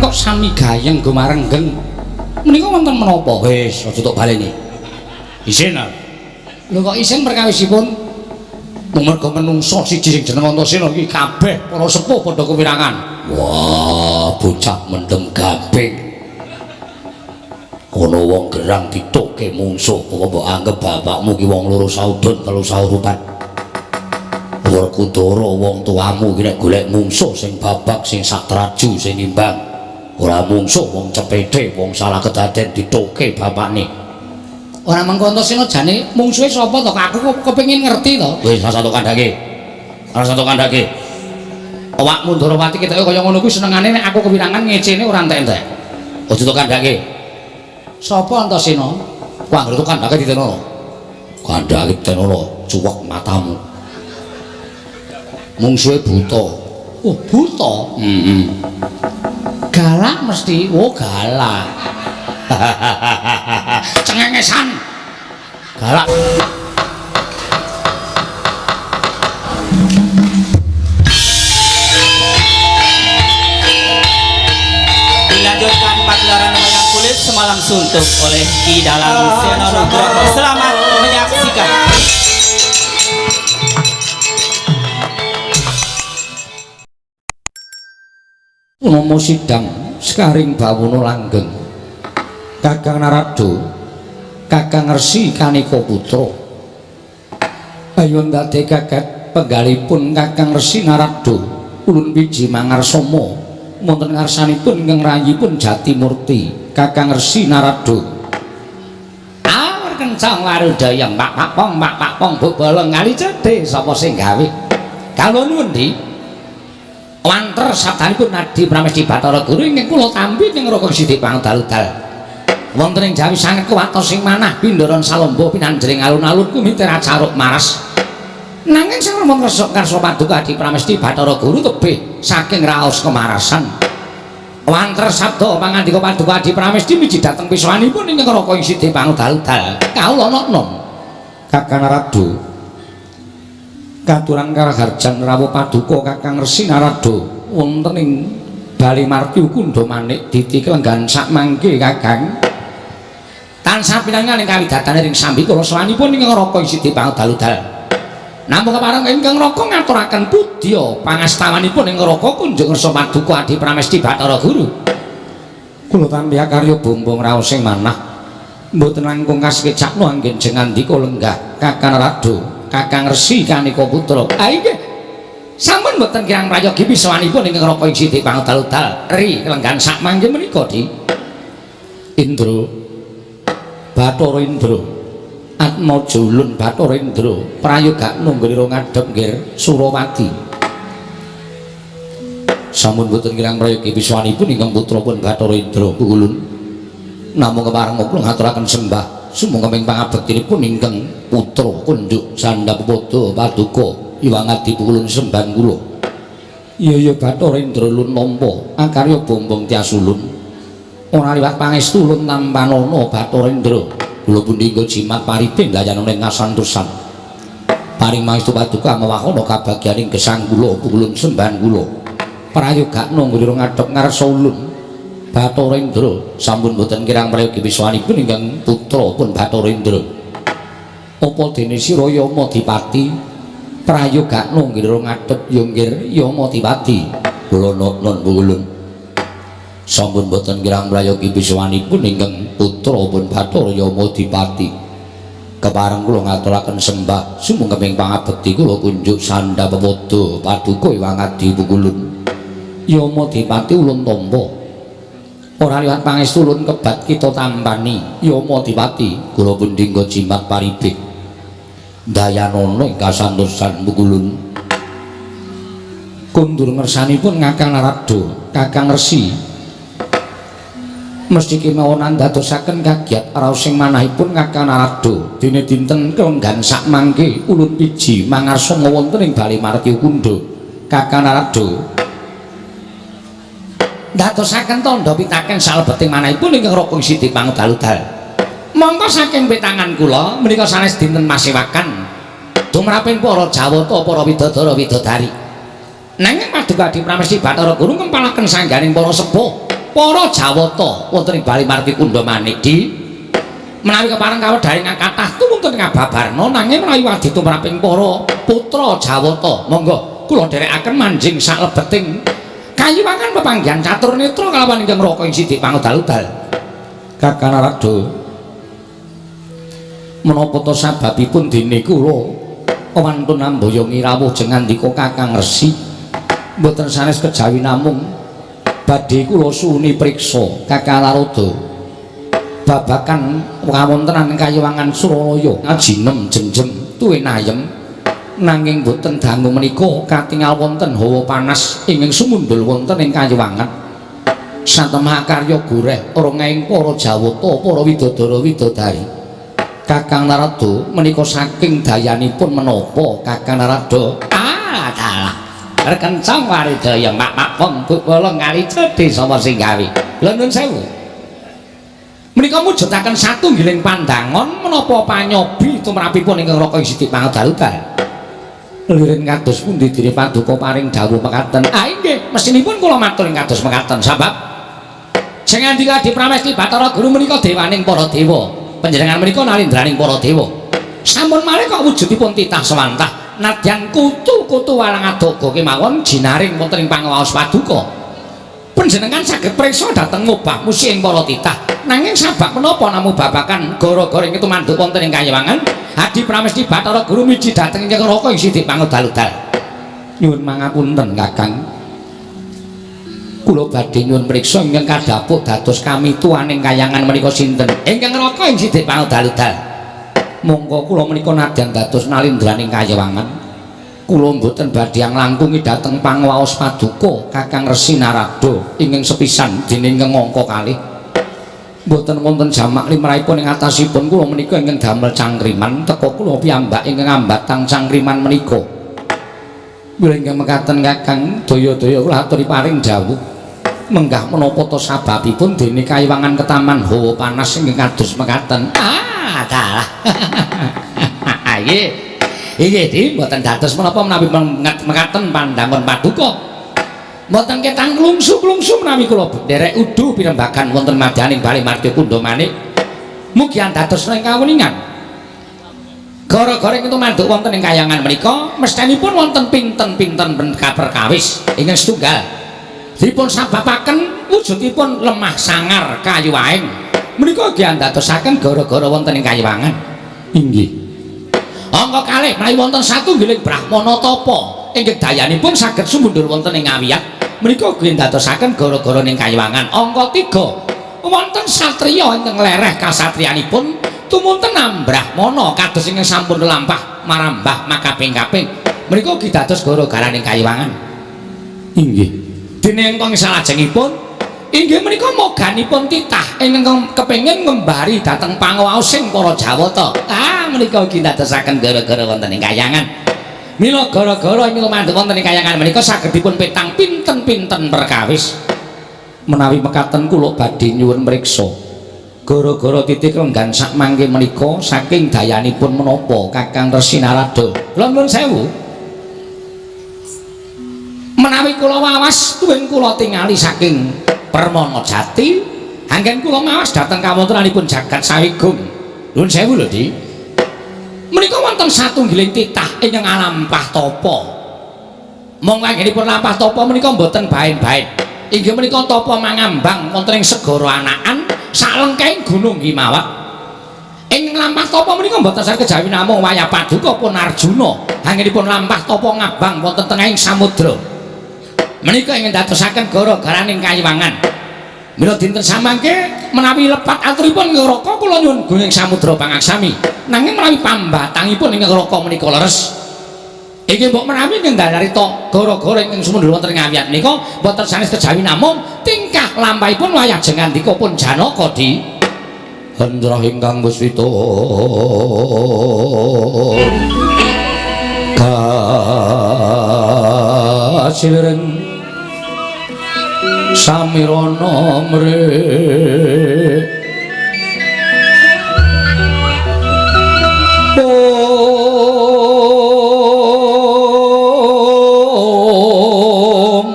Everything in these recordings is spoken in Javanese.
Kok sami gayeng gumarenggeng. Menika wonten menapa? Wis, aja tok baleni. Isin ah. Lho kok isin perkawisipun? Mung merga menungsa siji sing jeneng Antasena iki kabeh para sepuh padha kewirangan. Wah, bocah mendem gabeng. Ana wong gerang ditokke mungsuh, kok mbok anggap bapakmu ki wong loro saudon telu saurupan. Werkudara wong tuamu ki nek golek mungsuh sing babak sing satraju sing imbang. Ora mungsuh wong cepete, wong salah kedaden ditokke bapakne. Ora mengko Antasena jane mungsuhe sapa to? Aku kok kepengin ngerti to. Wis rasa tok kandhake. Rasa tok kandhake. Awakmu Ndorowati ketoke kaya ngono kuwi senengane nek aku kewirangan ngecene ora entek-entek. Aja tok kandhake. Sapa Antasena? Ku anggere tok kandhake ditenono. Kandhake ditenono, cuwek matamu. Mungsuhe buta. Oh, buta? Heeh. Galak mesti. Oh, galak. Cengengesan. Galak. Dilanjutkan pagelaran wayang kulit semalam suntuk oleh Ki Dalang Seno Nugroho. Selamat menyaksikan. Punama sidang sekaring bawono langgeng. Kakang Narada, Kakang Resi Kanika Putra. Ayo ndadek kaget penggalipun Kakang Resi Narada ulun wiji mangarsama wonten ngarsanipun ingkang rayipun Jatimurti Kakang Resi Narada. Awur kencang warudaya pak pak pong pak pak pong bobolong kali cedhe sapa sing gawe. Kawula nuwun Dik. Wanter sabdanipun Adi Pramesti Bathara Guru ingkang kula tampi ing Raka Sidi Pangdaludal. Wonten ing Jawi sanget kuwatos sing manah pindharan salomba pinanjering alun-alun kumite racaruk maras. Nanging sing remeng resuk karsa paduka Adi Pramesti Bathara Guru tebih saking raos kemarasan. Wanter sabda pangandika paduka Adi Pramesti miji dhateng pisowanipun ing Raka ing Sidi Pangdaludal. Kawula nom. Kakang Narada katuran karaharjan rawuh paduka Kakang Resi Narada wonten ing Bali Martyu Kundha Manik diti kelenggan sakmangke Kakang. Tansah pinangan ing kawidatane ring sambikala sawanipun ing Raka ing Sidi Pangdaludal. Namung kepareng ingkang Raka ngaturaken pudya pangastawanipun ing Raka kunjung ngersa paduka Adi Pramesti Bathara Guru. Kula tampi akarya bombong raos sing manah mboten langkung kasekecakno anggen jengandika lenggah Kakang Narada, Kakang Resi Kanika Putra. Ah inggih. Sampun mboten kirang prayogi pisawanipun ingkang Raka ing Sidi Pangdaludal ri kelenggan sakmangke menika Di. Indra Bathara Indra Atmaja ulun Bathara Indra prayogakno nggone ngadhep nggir Surawati. Sampun mboten kirang prayogi pisawanipun ingkang putra pun Bathara Indra ulun. Namung kepareng kula ngaturaken sembah sumangga ing pangabektinipun ingkang putra kunduk sandhapada paduka Iwang Adi ulun sembahan kula. Iya ya Bathara Indra ulun nampa akarya bombong tias ulun. Ora liwat pangestu ulun tampanana Bathara Indra. Kula pundi nggo jimat paripe ndayanane ngasantosan. Paring mangestu paduka mewakana kabagyaning gesang kula ulun sembahan kula. Prayogakno nggone ngadhep ngarsa ulun. Bathara Indra sampun boten kirang prayogi pisawanipun ingkang putra pun Bathara Indra. Apa dene sira Yama Dipati prayogakno nggone ngadhep ya nggir Yama Dipati. Kula non ulun. Sampun boten kirang prayogi pisawanipun ingkang putra pun Bathara Yama Dipati. Kepareng kula ngaturaken sembah sumangga ing pangabekti kula kunjuk sandhapada paduka Iwang Adi ulun. Yama Dipati ulun tampa. Ora liwat pangestu ulun kebat kita tampani Yama Dipati kula pundi nggo jimat paribih. Dayanana ing kasantosan ulun. Kundur ngersanipun Kakang Narada, Kakang Resi. Mesti kemawon andadosaken kagiat raos sing manahipun Kakang Narada dene dinten kelenggan sakmangke ulun piji mangarsama wonten ing Bali Martya Kundha. Kakang Narada ndadosaken tandha pitaken salebeting manahipun ingkang Raka Sidi Pangdaludal. Mongko saking pitangan kula menika sanes dinten masewakan tumraping para Jawata para widodara widodari. Nanging paduka Adi Pramesti Bathara Guru ngempalaken sangganing para sepuh. para Jawata wonten ing Bali Marti Kundha Manik di menawi kepareng kawedharing kathah tumunten ngababarna nanging menawi wadi tumraping para putra Jawata monggo kula dherekaken manjing saklebeting kayiwangan pepanggihan catur netra kalawan ingkang Raka ing Sidik Pangudal-udal. Kakang Narada, menapa ta sababipun dene kula wantun amboyongi rawuh jengandika Kakang Resi mboten sanes kejawi namung badhe kula suwuni priksa Kakang Narada babakan kawontenan kayiwangan Suralaya ngajinem jenjem tuwin ayem nanging boten dangu menika katingal wonten hawa panas ingkang sumundhul wonten ing kayiwangan. Satemah karya goreh ora ing para Jawata para widodara widodari. Kakang Narada menika saking dayanipun menapa Kakang Narada? Ah, dalah. Rekencang waridaya mak-mak wong bukala ngalija desa sing gawe. Lha nuwun sewu. Menika mujudaken satunggiling pandangon menapa panyobi tumrapipun ingkang Raka ing Sidik Pangudal-udal. Lirin kados pundi dene paduka paring dawuh mekaten? Ah inggih, mesinipun kula matur ing kados mekaten sebab sing ngandika Adi Pramesti Bathara Guru menika dewaning para dewa. Panjenengan menika nalindraning para dewa. Sampun malih kok wujudipun titah sewantah nadyan kutu-kutu walang adaga kemawon jinaring wonten ing pangawaos paduka. Panjenengan saged priksa dhateng ngobah musi ing para titah. Nanging sabab menapa namung babakan gara-gara ing tumanduk wonten ing kayiwangan Adi Pramesti Bathara Guru miji dhateng ing Raka ing Sidik Pangudal-udal. Nyuwun mangapunten Kakang. Kula badhe nyuwun priksa ingkang kadhapuk dados kamituwaning kayangan menika sinten? Ingkang Raka ing Sidik Pangudal-udal. Monggo kula menika nadyan dados nalindraning kayiwangan. Kula mboten badhe nglangkungi dhateng pangwaos paduka Kakang Resi Narada ingkang sepisan dening ingkang angka kalih. Mboten wonten jamak limrahipun ing atasipun kula menika ingkang damel cangkriman teka kula piyambak ingkang ambatang cangkriman menika. Mila ingkang mekaten Kakang daya-daya kula aturi paring dawuh menggah menapa ta sababipun dene kayiwangan ketaman hawa panas ingkang kados mekaten. Ah, dalah. Nggih. Inggih, Di, mboten dados menapa menawi mekaten pandangon paduka. Mboten ketang klungsu-klungsu menawi kula nderek udu pirembagan wonten madyaning Bali Martya Kundha Manik. Mugi andados ing kawuningan. Gara-gara ing tumanduk wonten ing kayangan menika mesthenipun wonten pinten-pinten perkawis ingkang setunggal. Dipun sababaken wujudipun lemah sangar kayu aeng. Menika ugi andadosaken gara-gara wonten ing kayiwangan. Inggih. Angka kalih menawi wonten satunggiling brahmana tapa ingkang dayanipun saged sumundhul wonten ing awiyat menika ugi ndadosaken gara-gara ning kayiwangan. Angka 3 wonten satriya ingkang lereh kasatriyanipun tumunten brahmana kados ingkang sampun lampah marambah makaping-kaping menika ugi dados gara-gara ning kayiwangan. Inggih. Dene ingkang salajengipun inggih menika moganipun titah ingkang kepengin ngembari dhateng pangawaosing para Jawata. Ah menika ugi ndadosaken gara-gara wonten ing kayangan. Mila gara-gara ing lumandhuk wonten ing kayangan menika saged dipun petang pinten-pinten perkawis. Menawi mekaten kula badhe nyuwun mriksa. Gara-gara titik renggan sak mangke menika saking dayanipun menapa Kakang Resi Narada. Kula nuwun sewu. Menawi kula wawas tuwin kula tingali saking Permana Jati, anggen kula mawas dhateng kawontenanipun jagat Sawigung. Nuwun sewu lho, Di. Menika wonten satunggiling titah ingkang alampah tapa. Monggo anggenipun lampah tapa menika mboten baen-baen. Inggih menika tapa mangambang wonten ing segara anakan salengkahing Gunung Himawat. Ing lampah tapa menika mboten saged kejawi namung wayah paduka pun Arjuna. Anggenipun lampah tapa ngabang wonten tengahing samudra. Menika ingkang dadosaken gara-garaning kayiwangan. Mila dinten samangke menawi lepat aturipun Ngraka kula nyuwun gunung samudra pangaksami. Nanging menawi pambatangipun ing Ngraka menika leres. Iki mbok menawi ingkang darita gara-gara ingkang sumundhul wonten ing awiyat menika mboten sanes kejawi namung tingkah lampahipun wayah jengandika pun Janaka di Hendra ingkang wuswita kasiren samirana mrih Om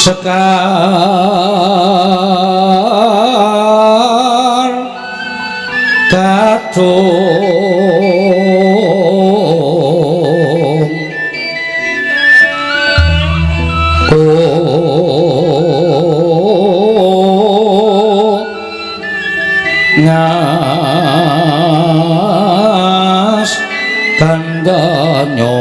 Sekar kadung ngas kandanyo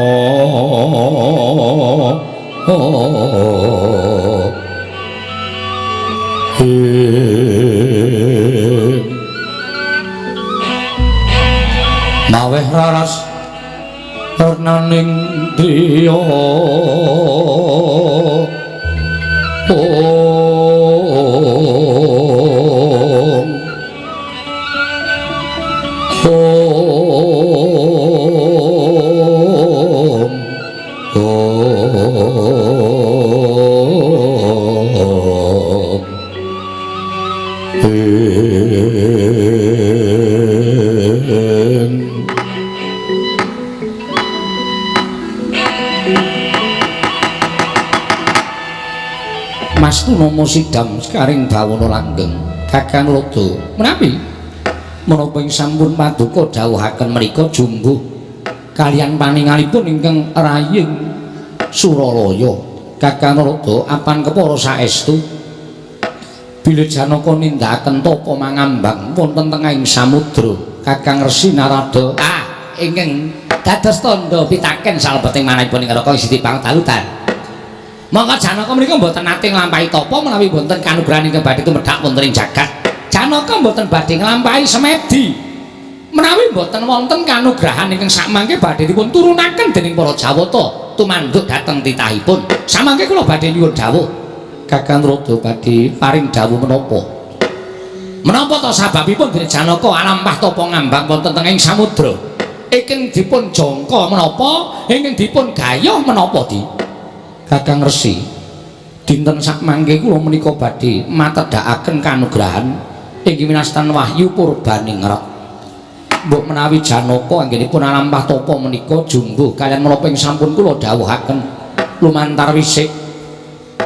maweh raras renaning driya om om om Mas Tunomo sidam sekaring bawana langgeng Kakang Lodho menawi menapa ing sampun paduka dawuhaken menika jumbuh kalian paningalipun ingkang raying Suralaya. Kakang Lodho apan kepara saestu bilih Janaka nindakaken tapa mangambang wonten tengahing samudra. Kakang Resi Narada ingkang dados tandha pitaken salebeting manahipun ing neraka siti pangdalutan. Monggo Janaka menika mboten nate nglampahi tapa menawi wonten kanugrahan ingkang badhe tumedhak wonten ing jagat. Janaka mboten badhe nglampahi semedi menawi mboten wonten kanugrahan ingkang sakmangke badhe dipun turunaken dening para Jawata tumanduk dhateng titahipun. Samangke kula badhe nyuwun dawuh. Kakang Rada badhe paring dawuh menapa? Menapa ta sababipun dene Janaka alampah tapa ngambang wonten tengahing samudra? Ingkang dipun jangka menapa? Ingkang dipun gayuh menapa, Di? Kakang Resi, dinten sakmangke kula menika badhe matedhakaken kanugrahan inggih winastan wahyu purbaningrat. Mbok menawi Janaka anggenipun alampah tapa menika jumbuh kalian menapa ing sampun kula dawuhaken lumantar wisik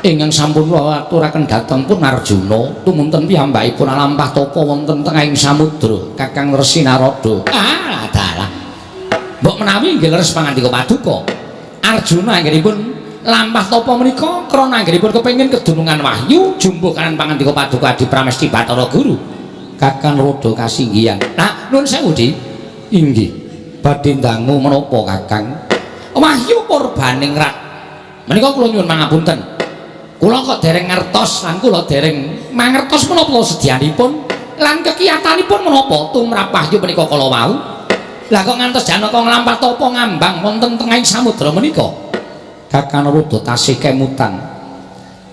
ingkang sampun kula aturaken dhateng pun Arjuna tumunten piyambakipun alampah tapa wonten tengahing samudra. Kakang Resi Narada, dalah. Mbok menawi inggih leres pangandika paduka Arjuna anggenipun lampah tapa menika krana anggenipun kepengin kedunungan wahyu jumbuh kanan pangandika paduka Adi Pramesti Bathara Guru. Kakang Rada kasinggihan. Nah, nuwun sewu, Di. Inggih. Badhe ndangu menapa, Kakang? Wahyu purbaningrat. Menika kula nyuwun pangapunten. Kula kok dereng ngertos lan kula dereng mangertos menapa sedianipun lan kekiyatanipun menapa tumrap wahyu menika kala wau. Lah kok ngantos Janaka nglampah tapa ngambang wonten tengahing samudra menika? Kakang Rada tasih kemutan.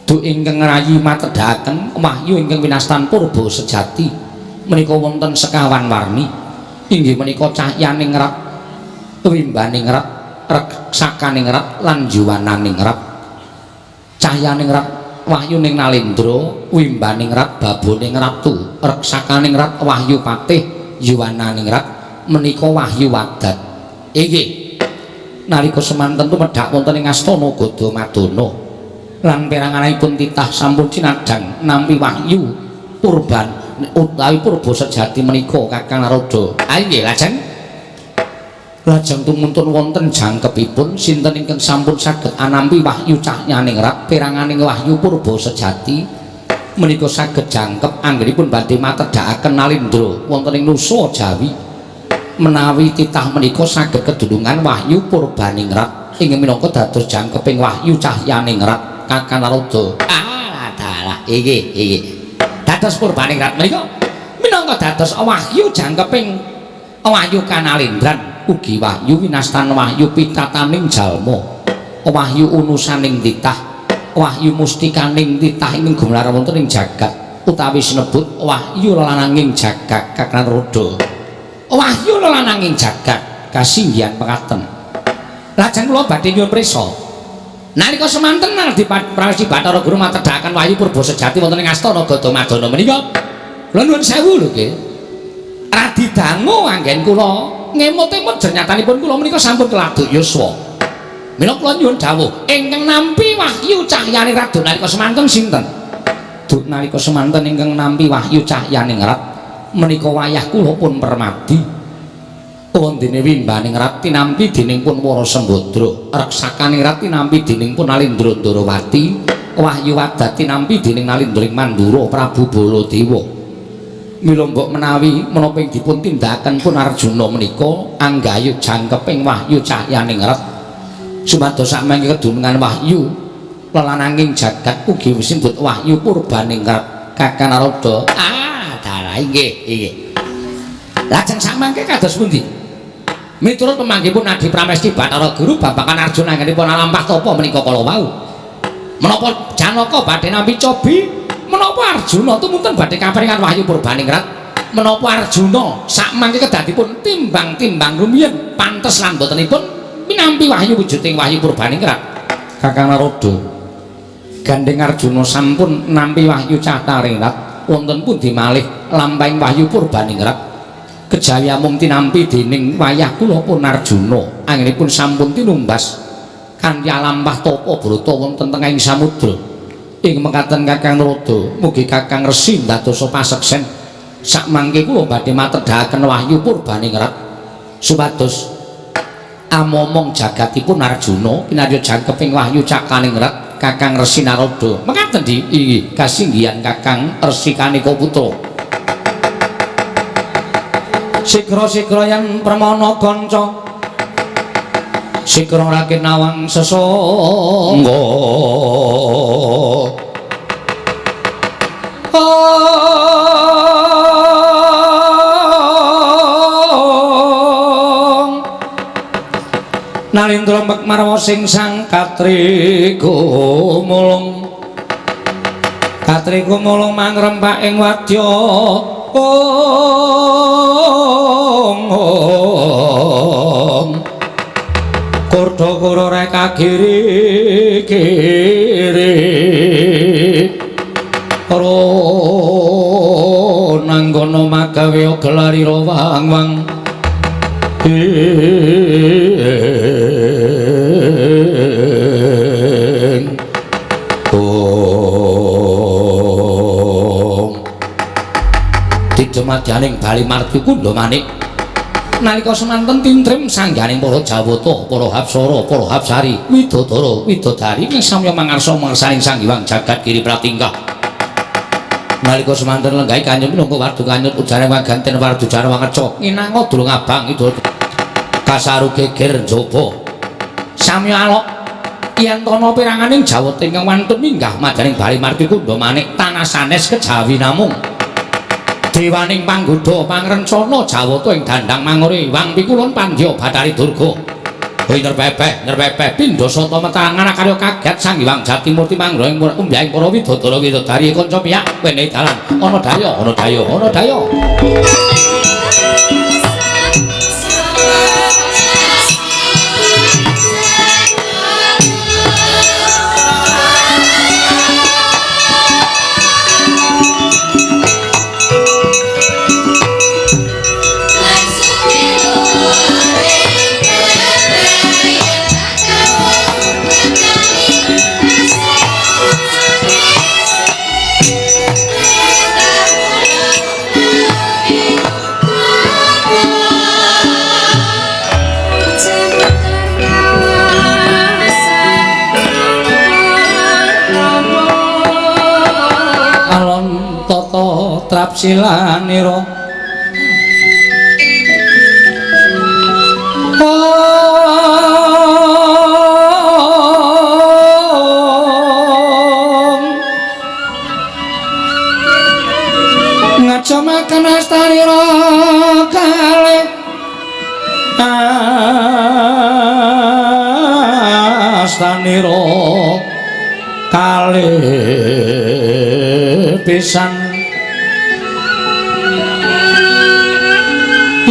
Du ingkang ngrayi matedhaken wahyu ingkang winastan purba sejati menika wonten sekawan warni. Inggih menika cahyaning rat, wimbaning rat, reksakaning rat lan juwananing rat. Cahyaning rat wahyuning nalendra, wimbaning rat baboning ratu, reksakaning rat wahyu patih, juwananing rat menika wahyu wadat. Inggih. Nalika semanten tumedhak wonten ing astana Gadamadana lan peranganipun titah sampun cinadhang nampi wahyu purban utawi purba sejati menika Kakang Narada. Inggih lajeng lajeng tumuntun wonten jangkepipun sinten ingkang sampun saged anampi wahyu cahyaning rat peranganing wahyu purba sejati menika saged jangkep anggenipun badhe matedhakaken nalindra wonten ing Nusa Jawi. Menawi titah menika saged kedunungan wahyu purbaningrat ingkang minangka dados jangkeping wahyu cahyaningrat. Kakang Narada, dalah iki iki dados purbaningrat menika minangka dados wahyu jangkeping wahyu kanalindran ugi wahyu winastan wahyu pitataning jalma, wahyu unusaning titah, wahyu mustikaning titah ingkang gumelar wonten ing jagat utawi sinebut wahyu lelananging jagat. Kakang Narada, wahyu lelananging jagat kasinggihan pekaten. Lajeng kula badhe nyuwun prisa. Nalika semanten Adi Pramesti Bathara Guru matedhakaken wahyu purba sejati wonten ing astana Gadamadana menika, kula nuwun sewu lho nggih. Radi dangu anggen kula ngemot-emot jernyatanipun kula menika sampun keladuk yuswa. Mila kula nyuwun dawuh ingkang nampi wahyu cahyane Radun nalika semanten sinten? Duk nalika semanten ingkang nampi wahyu cahyaning rat menika wayah kula pun permadi. Wondene wimbaning rat tinampi dening pun Wara Sembadra, reksakaning rat tinampi dening pun Nalindra Ndarawati, wahyu wadat tinampi dening Nalindra ing Mandura Prabu Baladewa. Mila mbok menawi menapa ing dipun tindakaken pun Arjuna menika anggayu jangkeping wahyu cahyaning rat sumados sakmangke kedunungan wahyu lelananging jagat ugi wisimbut wahyu purbaning rat. Kakang Narada, ah dalah inggih inggih. Lajeng sakmangke kados pundi? Miturut pemanggihipun Adi Pramesti Bathara Guru babagan Arjuna anggenipun alampah tapa menika kala wau. Menapa Janaka badhe nampi cobi? Menapa Arjuna tumunten badhe kaparingan wahyu purbaning rat? Menapa Arjuna sakmangke kedadipun timbang-timbang rumiyin pantes lan botenipun minampi wahyu wujuding wahyu purbaning rat? Kakang Narada, gandeng Arjuna sampun nampi wahyu cahyaning rat wonten pundi malih lampahing wahyu purbaning rat? Kejawi amung tinampi dening wayah kula pun Arjuna anggenipun sampun tinumbas kanthi alampah tapa brata wonten tengahing samudra. Ing mekaten Kakang Narada, mugi Kakang Resi ndadosa paseksen sakmangke kula badhe matedhaken wahyu purbaning rat supados amomong jagatipun Arjuna kinarya jangkeping wahyu cakaning rat. Kakang Resi Narada, mekaten di inggih kasinggihan Kakang Resi Kanika Putra. Sigra-sigra yen permana kanca sigra rakin nawang sesangga. Nalindra mek marwa sing sang katriga mulung, katriga mulung mangrempak ing wadya. Kurda kura reka kiri kiri ro nanggono magawe gelarira wang-wang ing ong dijemadyaning Bali Marti Kundha Manik nalika semanten tintrim sangganing para Jawata, para Hapsara, para Hapsari, Widodara, Widodari ing samya mangarsa mangarsaning Sang Hyang Jagat Giri Pratingkah. Nalika semanten lenggahi kanyut minangka wardu kanyut ujareng waganten wardu jarwa ngeca nginanga durung abang idul kasaru geger njaba. Samya alok yen tana peranganing Jawata ingkang wantun minggah madyaning Bali Marti Kundha Manik tanah sanes kejawi namung dewaning panggoda pangrencana Jawata ing dandang mangore Wang Pikulun Pandya Bathari Durga. Nyerbebeh nyerbebeh pindha sata metangan akarya kaget Sang Hyang Jatimurti manggroing umbyahing para widodara widodari kanca piyak wenehi dalan ana daya ana daya ana daya. Trapsilanira om ngajamaken astanira kalih astanira kalih pisan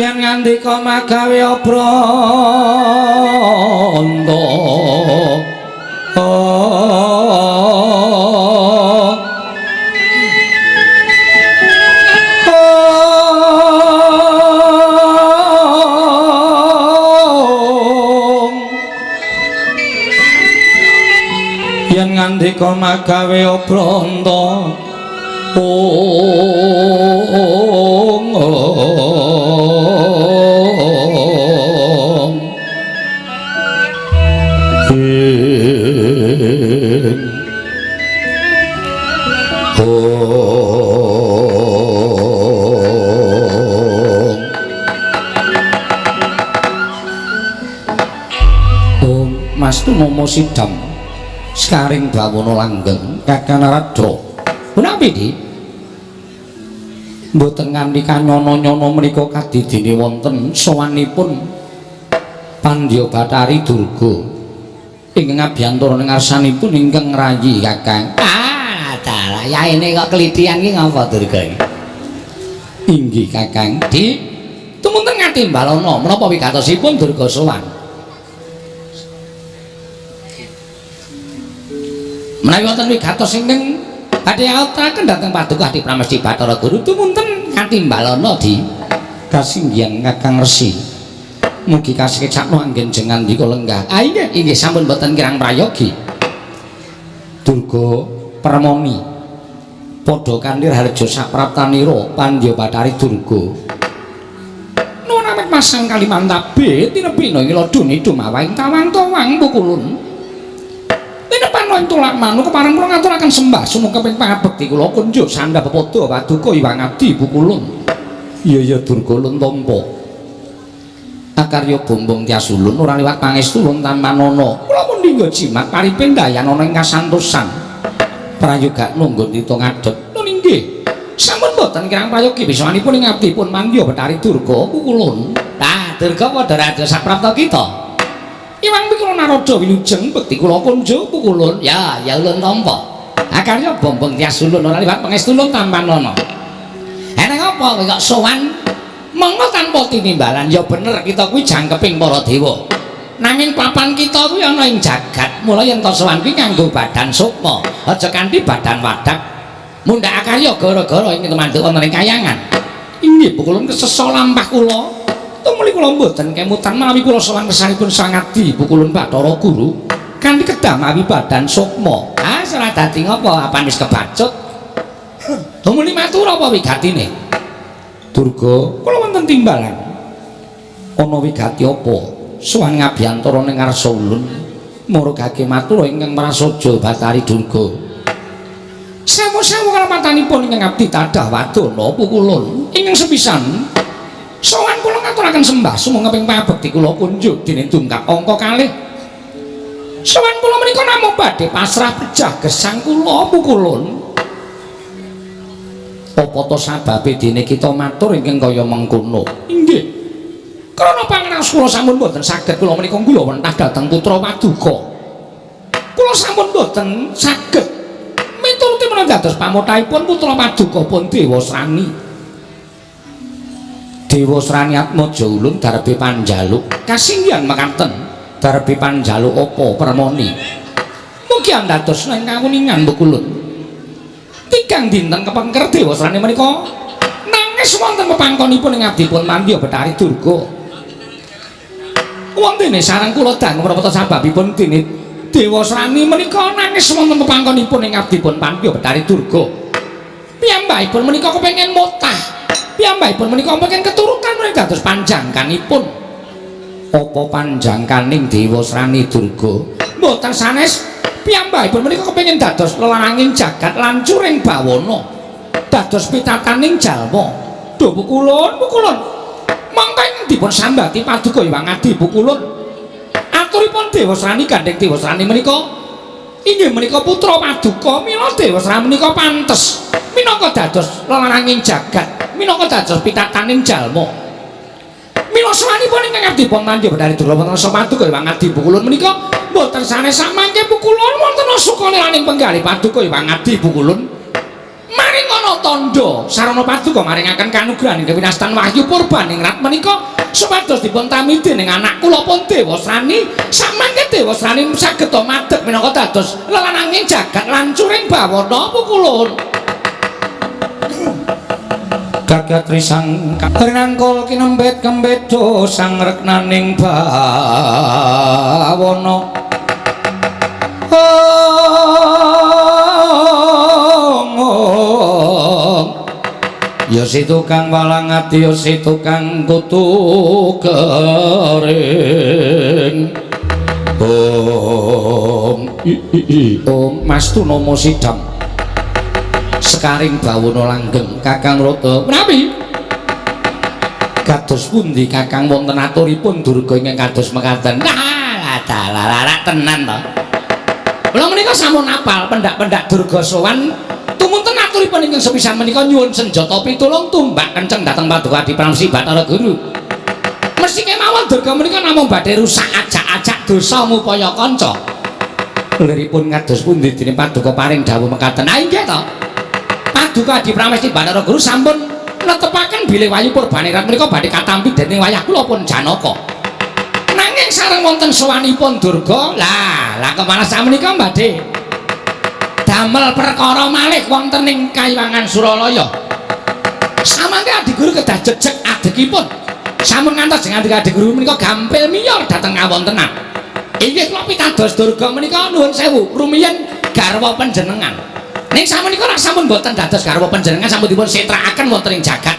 yen ngandika magawe obranta. nalika magawe obranta ong ong Mas Tumomo sidam sekaring bawana langgeng Kakang Narada. Punapi Di? Mboten nganti kanyono-nyono menika kadidine wonten sowanipun Pandya Bathari Durga ingkang abiyantara ing ngarsanipun ingkang ngrayi Kakang. Ah, dalah yaene kok klithian iki ngapa Durga iki? Inggih Kakang. Di, tumunten ngatimbalana menapa wigatosipun Durga sowan? Menawi wonten wigatos ingkang badhe aturaken dhateng Paduka Adi Pramesti Bathara Guru tumunten katimbalana Di. Kasinggihan Kakang Resi. Mugi kasekecakno anggen jenengan ndika lenggah. Ah inggih, inggih sampun boten kirang prayogi. Durga Permoni padha kanthi raharja sapraptanira Pandya Bathari Durga. Nuwun awit masang Kalimantabe tinebina ing laduni dumawahing tawang-tawang pukulun. Tinepano ing tulak manu kepareng kula ngaturaken sembah sumangga pangabekti kula kunjuk sandha pepadha paduka Iwang Adi pukulun. Iya ya Durga lun tampa. Akarya bombong tiasulun ora liwat pangestu lun tampanana. Kula pun dinggo jimat paripendhayan ana ing kasantosan. Prayoga nunggun tita ngadeg. Nun inggih. Sampun boten kirang prayogi bisanipun ing abdipun Mandya Bathari Durga pukulun. Tah Durga padha raja saprapta kita. Iwang pikula Narada wilujeng bekti kula kunjuk pukulun. Ya, ya ulun tampa. Akarya bombong tiasulun ora liwat pangestu lun tampanana. Eneng apa kowe kok sowan monggo tanpa tinimbalan? Ya bener kita kuwi jangkeping para dewa. Nanging papan kita kuwi ana ing jagat. Mula yen to sowan kuwi nganggo badan sukma, aja kanthi badan wadak. Mundhak akarya gara-gara ing tumanduk wonten ing kayangan. Inggih pukulun kesesa lampah kula. Tumuli kula mboten kemutan menawi kula sowan kesanipun Sang Adi pukulun Bathara Guru kanthi kedah mawi badan sukma. Ah ora dadi ngapa apan wis kebacut. Tumuli matur apa wigatine? Durga, kula wonten timbalan. Ana wigati apa? Sowan ngabiyantara ning ngarsa ulun. Murugake matur ingkang prasaja Bathari Durga. Sawu-sawu kalematanipun ingkang abdi tadah wadana pukulun ingkang sepisan. Sowan kula ngaturaken sembah sumangga ping pangabekti kula kunjuk dene dungkap angka kalih. Sowan kula menika namung badhe pasrah pejah gesang kula pukulun. Apa to sababe dene kita matur ingkang kaya mengkono? Inggih. Krana pangraos kula sampun boten saged kula menika kula wentah dhateng putra paduka. Kula sampun boten saged mituruti menawi dados pamothahipun putra paduka pun Dewasrani. Dewasrani Atmaja ulun darbe panjaluk. Kasinggihan mekaten darbe panjaluk apa Permoni? Mugi andados ing kawuningan pukulun. Tigang dinten kepengker Dewasrani menika nangis wonten pepangkonipun ing abdipun Mandya Bathari Durga. Wontene sareng kula dangu menapa sababipun dene Dewasrani menika nangis wonten pepangkonipun ing abdipun Mandya Bathari Durga. Piyambakipun menika kepengin motah. Piyambakipun menika kepengin keturutan menika dados panjangkanipun. Apa panjangkaning Dewasrani Durga? Mboten sanes. Piyambakipun menika kepengin dados lelaranging jagat lancuring bawana. Dados pitataning jalma. Duh pukulun, pukulun. Mongko ingkang dipun sambati paduka Hyang Adi pukulun. Aturipun Dewasrani gandheng Dewasrani menika inggih menika putra paduka, mila Dewasrani menika pantes minangka dados lelaranging jagat, minangka dados pitataning jalma. Mila sawanipun ingkang abdi pun Mandya Bathari Durga wonten paduka Hyang Adi pukulun menika mboten sanes samangke pukulun wonten sukanelaning penggalih paduka Hyang Adi pukulun. Maring ana tandha sarana paduka maringaken kanugrahan ing winastan wahyu purbaningrat menika supados dipun tami dening anak kula pun Dewasrani. Samangke Dewasrani saged madeg minangka dados lelananging jagat lancuring bawana pukulun. Gagat risang rinangkul kinembet kembedo sang reknaning bawana. Ya si tukang walang ati ya si tukang kutu kering. Om i i i om Mas Tunomo Sidam sekaring bawono langgeng Kakang Rata menawi kados pundi Kakang wonten aturipun Durga ingkang kados mekaten. Nah dalah tenan to. Kula menika sampun apal pendak-pendak Durga sowan tumunten aturipun ingkang sepisan menika nyuwun senjata pitulung tumbak kenceng dhateng Paduka Adi Pramesti Bathara Guru. Mesti kemawon Durga menika namung badhe rusak ajak-ajak dosa ngupaya kanca. Liripun kados pundi dene Paduka paring dawuh mekaten. Ah inggih to. Paduka Adi Pramesti Bathara Guru sampun netepaken bilih Wahyu Purbaningrat menika badhe katampi dening wayah kula pun Janaka. Nanging sareng wonten sowanipun Durga, lah lah kemana sakmenika badhe damel perkara malih wonten ing Kayiwangan Suralaya. Samangke Adi Guru kedah jejeg adegipun. Sampun ngantos jeneng Adi Guru menika gampil miyor dhateng kawontenan. Inggih kula pitados Durga menika nuwun sewu rumiyin garwa panjenengan. Ning sakmenika rak sampun boten dados garwa panjenengan, sampun dipun setrakaken wonten ing jagat.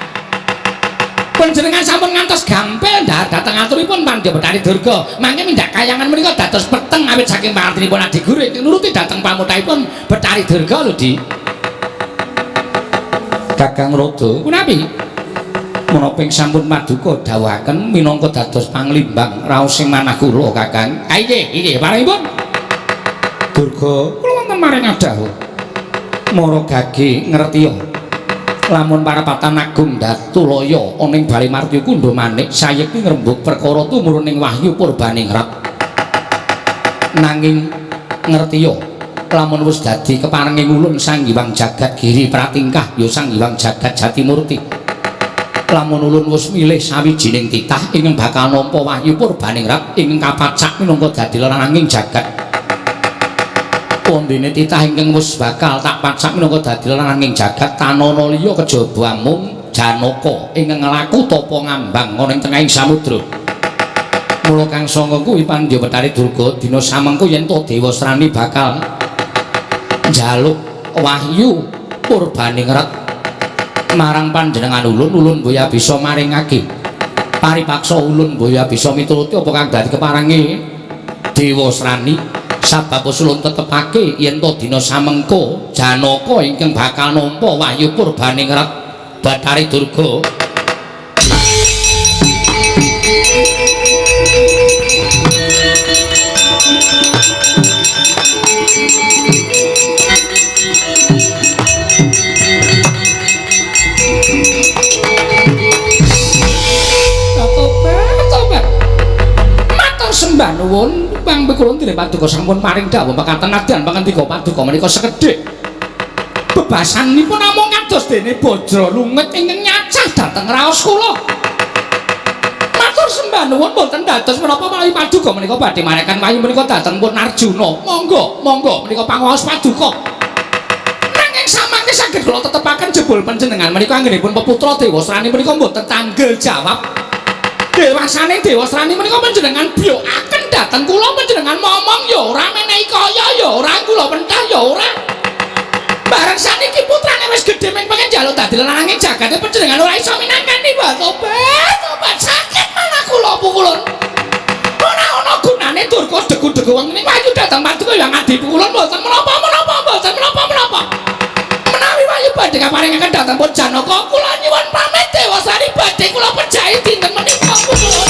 Panjenengan sampun ngantos gampil ndhar dhateng aturipun Pandya Bathari Durga. Mangke mindhak kayangan menika dados peteng awit saking pangartinipun Adi Guru ingkang nuruti dhateng pamutahipun Bathari Durga lho Di. Kakang Rada, punapi? Menapa ing sampun paduka dawuhaken minangka dados panglimbang raos sing manah kula Kakang. Ah inggih, inggih paringipun. Durga, kula wonten maring adhawuh. Mara gage ngertiya lamun parapatan agung Datulaya ana ing Bale Martya Kundha Manik sayekti ngrembug perkara tumurun ing Wahyu Purbaningrat. Nanging ngertiya lamun wis dadi keparenging ulun Sang Hyang Jagat Giri Pratingkah ya Sang Hyang Jagat Jatimurti. Lamun ulun wis milih sawijining titah ingkang bakal nampa Wahyu Purbaningrat ingkang kapacak minangka dadi lananging jagat. Wondene titah ingkang wis bakal tak pacak minangka dadi lananging jagat tanana liya kejaba amung Janaka ingkang nglaku tapa ngambang ana ing tengahing samudra. Mula kang sanga kuwi Pandya Bathari Durga dina samengko yen to Dewasrani bakal njaluk Wahyu Purbaningrat marang panjenengan ulun, ulun boya bisa maringake paripaksa ulun boya bisa mituruti apa kang dadi keparengi Dewasrani. Sabab ulun tetepake yen to dina samengko Janaka ingkang bakal nampa Wahyu Purbaningrat Bathari Durga. Tobat, matur sembah nuwun pang pikulun dene paduka sampun paring dawuh mekaten nadyan pangandika paduka menika sekedhik bebasanipun namung kados dene bajra lunget ingkang nyacah dhateng raos kula. Matur sembah nuwun boten dados menapa menawi paduka menika badhe marekan wahyu menika dhateng pun Arjuna. Monggo, monggo menika pangaos paduka. Nanging samangke saged kula tetepaken jebul panjenengan menika anggenipun peputra Dewasrani menika mboten tanggel jawab. Dewasane Dewasrani menika panjenengan biyokaken dhateng kula, panjenengan momong ya ora, menehi kaya ya ora, kula pentah ya ora. Bareng saniki putrane wis gedhe ming pengen njaluk dadi lanange jagate panjenengan ora iso minangkani. Wah tobat, tobat sakit manah kula pukulun. Ora ana gunane Durga degu-degu wong ning wahyu dhateng paduka ya ngadi pukulun mboten menapa-menapa, mboten menapa-menapa. Menawi wahyu badhe kaparingaken dhateng pun Janaka kula nyuwun pamit Dewasari badhe kula pejahi dinten menika pukulun.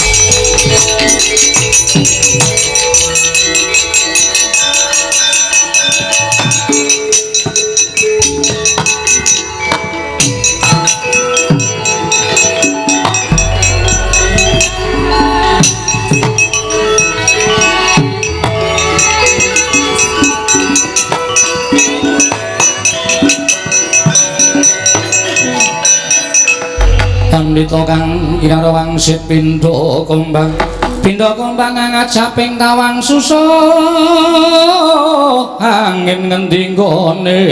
Pandita kang kinara wangsit pindha kembang pindha kembang ngajaping tawang susa angin ngendi nggone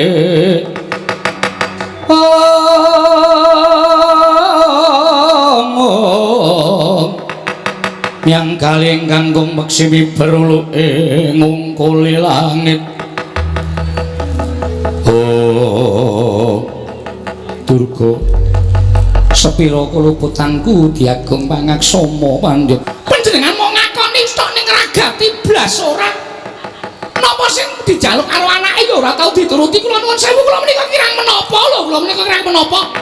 yang kaling kanggo meksi beruluke ngungkuli langit. Oh Durga Sepira kuluputanku diagung pangaksama pandya. Panjenengan mau ngakoni tok ning ragati blas ora? Napa sing dijaluk karo anake ya ora tau dituruti. Kula nuwun sewu, kula menika kirang menapa lho, kula menika kirang menapa.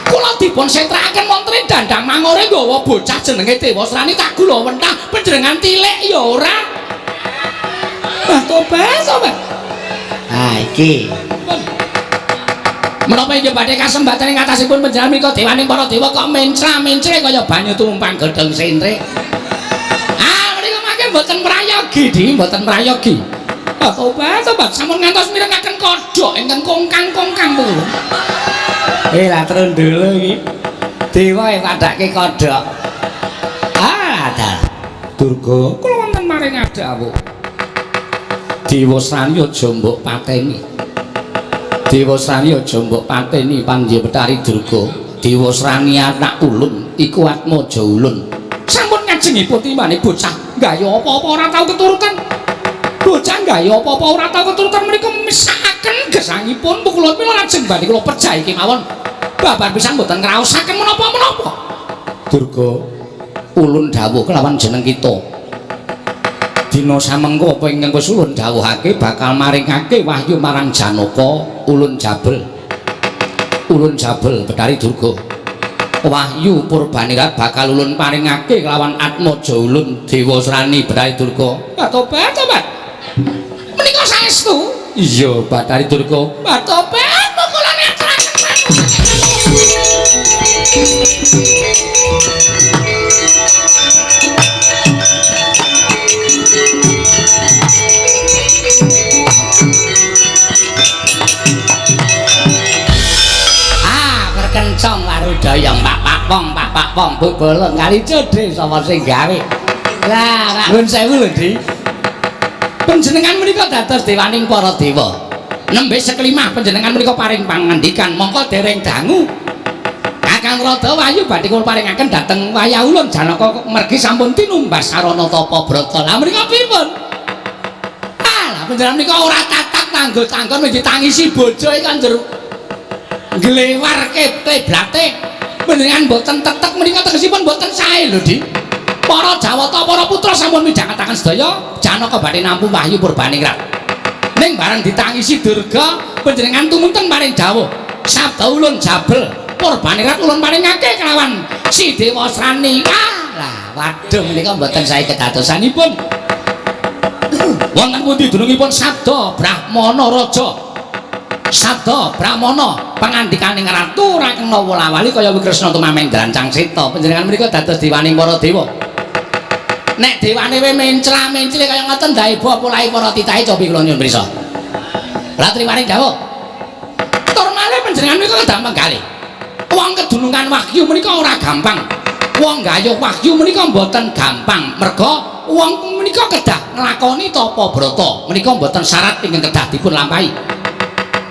Kula dipun setrakaken wonten ing dandang mangore nggawa bocah jenenge Dewasrani tak gula wentah, panjenengan tilik ya ora. Wah, tobat, tobat. Ah iki. Menapa inggih badhe kasembatan ing atasipun panjenengan menika dewaning para dewa kok mencra-mencre kaya banyu tumpang gedhong sentre. Ah, menika mangke mboten prayogi, Di, mboten prayogi. Ah, tobat, tobat, sampun ngantos mirengaken kodhok ingkang kongkang-kongkang kula. Lah trundul iki. Dewa e padhake kodhok. Ah, dalah. Durga, kula wonten maring dawuh. Dewasrani aja mbok pateni. Dewasrani aja mbok pateni Pandya Betari Durga. Dewasrani anak ulun iku atmaja ulun. Sampun ngajengipun timbane bocah gaya apa-apa ora tau keturutan. Bocah gaya apa-apa ora tau keturutan menika mesakaken gesangipun kula mila lajeng badhe kula pejahi kemawon. Babar pisan mboten ngraosaken menapa-menapa. Durga, ulun dawuh kelawan jeneng kita. Dina samengko apa ingkang wis ulun dawuhake bakal maringake wahyu marang Janaka ulun jabel. Ulun jabel Betari Durga. Wahyu Purbanirat bakal ulun paringake kelawan atmaja ulun Dewasrani Betari Durga. Tobat, tobat. Menika saestu? Iya, Betari Durga. Tobat, kula ngaturaken. Ah, berkencong warudaya Pak Pakpong, Pak Pakpong bebolong kali cedhe sapa sing gawe. Lah, nuwun sewu lho, Di. Panjenengan menika dados dewaning para dewa. Nembe sekelimah panjenengan menika paring pangandikan mongko dereng dangu. Kakang Rada Wahyu badhe kula paringaken dhateng wayah ulun Janaka mergi sampun tinumbas sarana tapa brata. Lah menika pripun? Ah, lah panjenengan menika ora tatak tanggo tanggon wis ditangisi bojo iki kan njur nglewarke kleblate. Panjenengan mboten tetek menika tegesipun mboten sae lho, Di. Para Jawata, para putra sampun midhangetaken sedaya Janaka badhe nampu wahyu Purbaningrat. Ning bareng ditangisi Durga, panjenengan tumunten paring dawuh. Sabda ulun jabel Purbaningrat ulun paringake kelawan si Dewasrani. Ah, lah waduh menika mboten sae kedadosanipun. Wonten pundi dunungipun sabda Brahmana Raja? Sabda Brahmana pangandikaning ratu ora kena wolawali kaya Kresna tumameng drancang seta. Panjenengan menika dados dewaning para dewa. Nek dewane we mencla-mencle kaya ngoten ndaeba polahe para titahe cobi kula nyuwun prisa. Ratri paring dawuh. Tur malih panjenengan menika kedah menggalih. Wong kedunungan wahyu menika ora gampang. Wong gayuh wahyu menika mboten gampang. Merga wong menika kedah nglakoni tapa brata. Menika mboten syarat ingkang kedah dipun lampahi.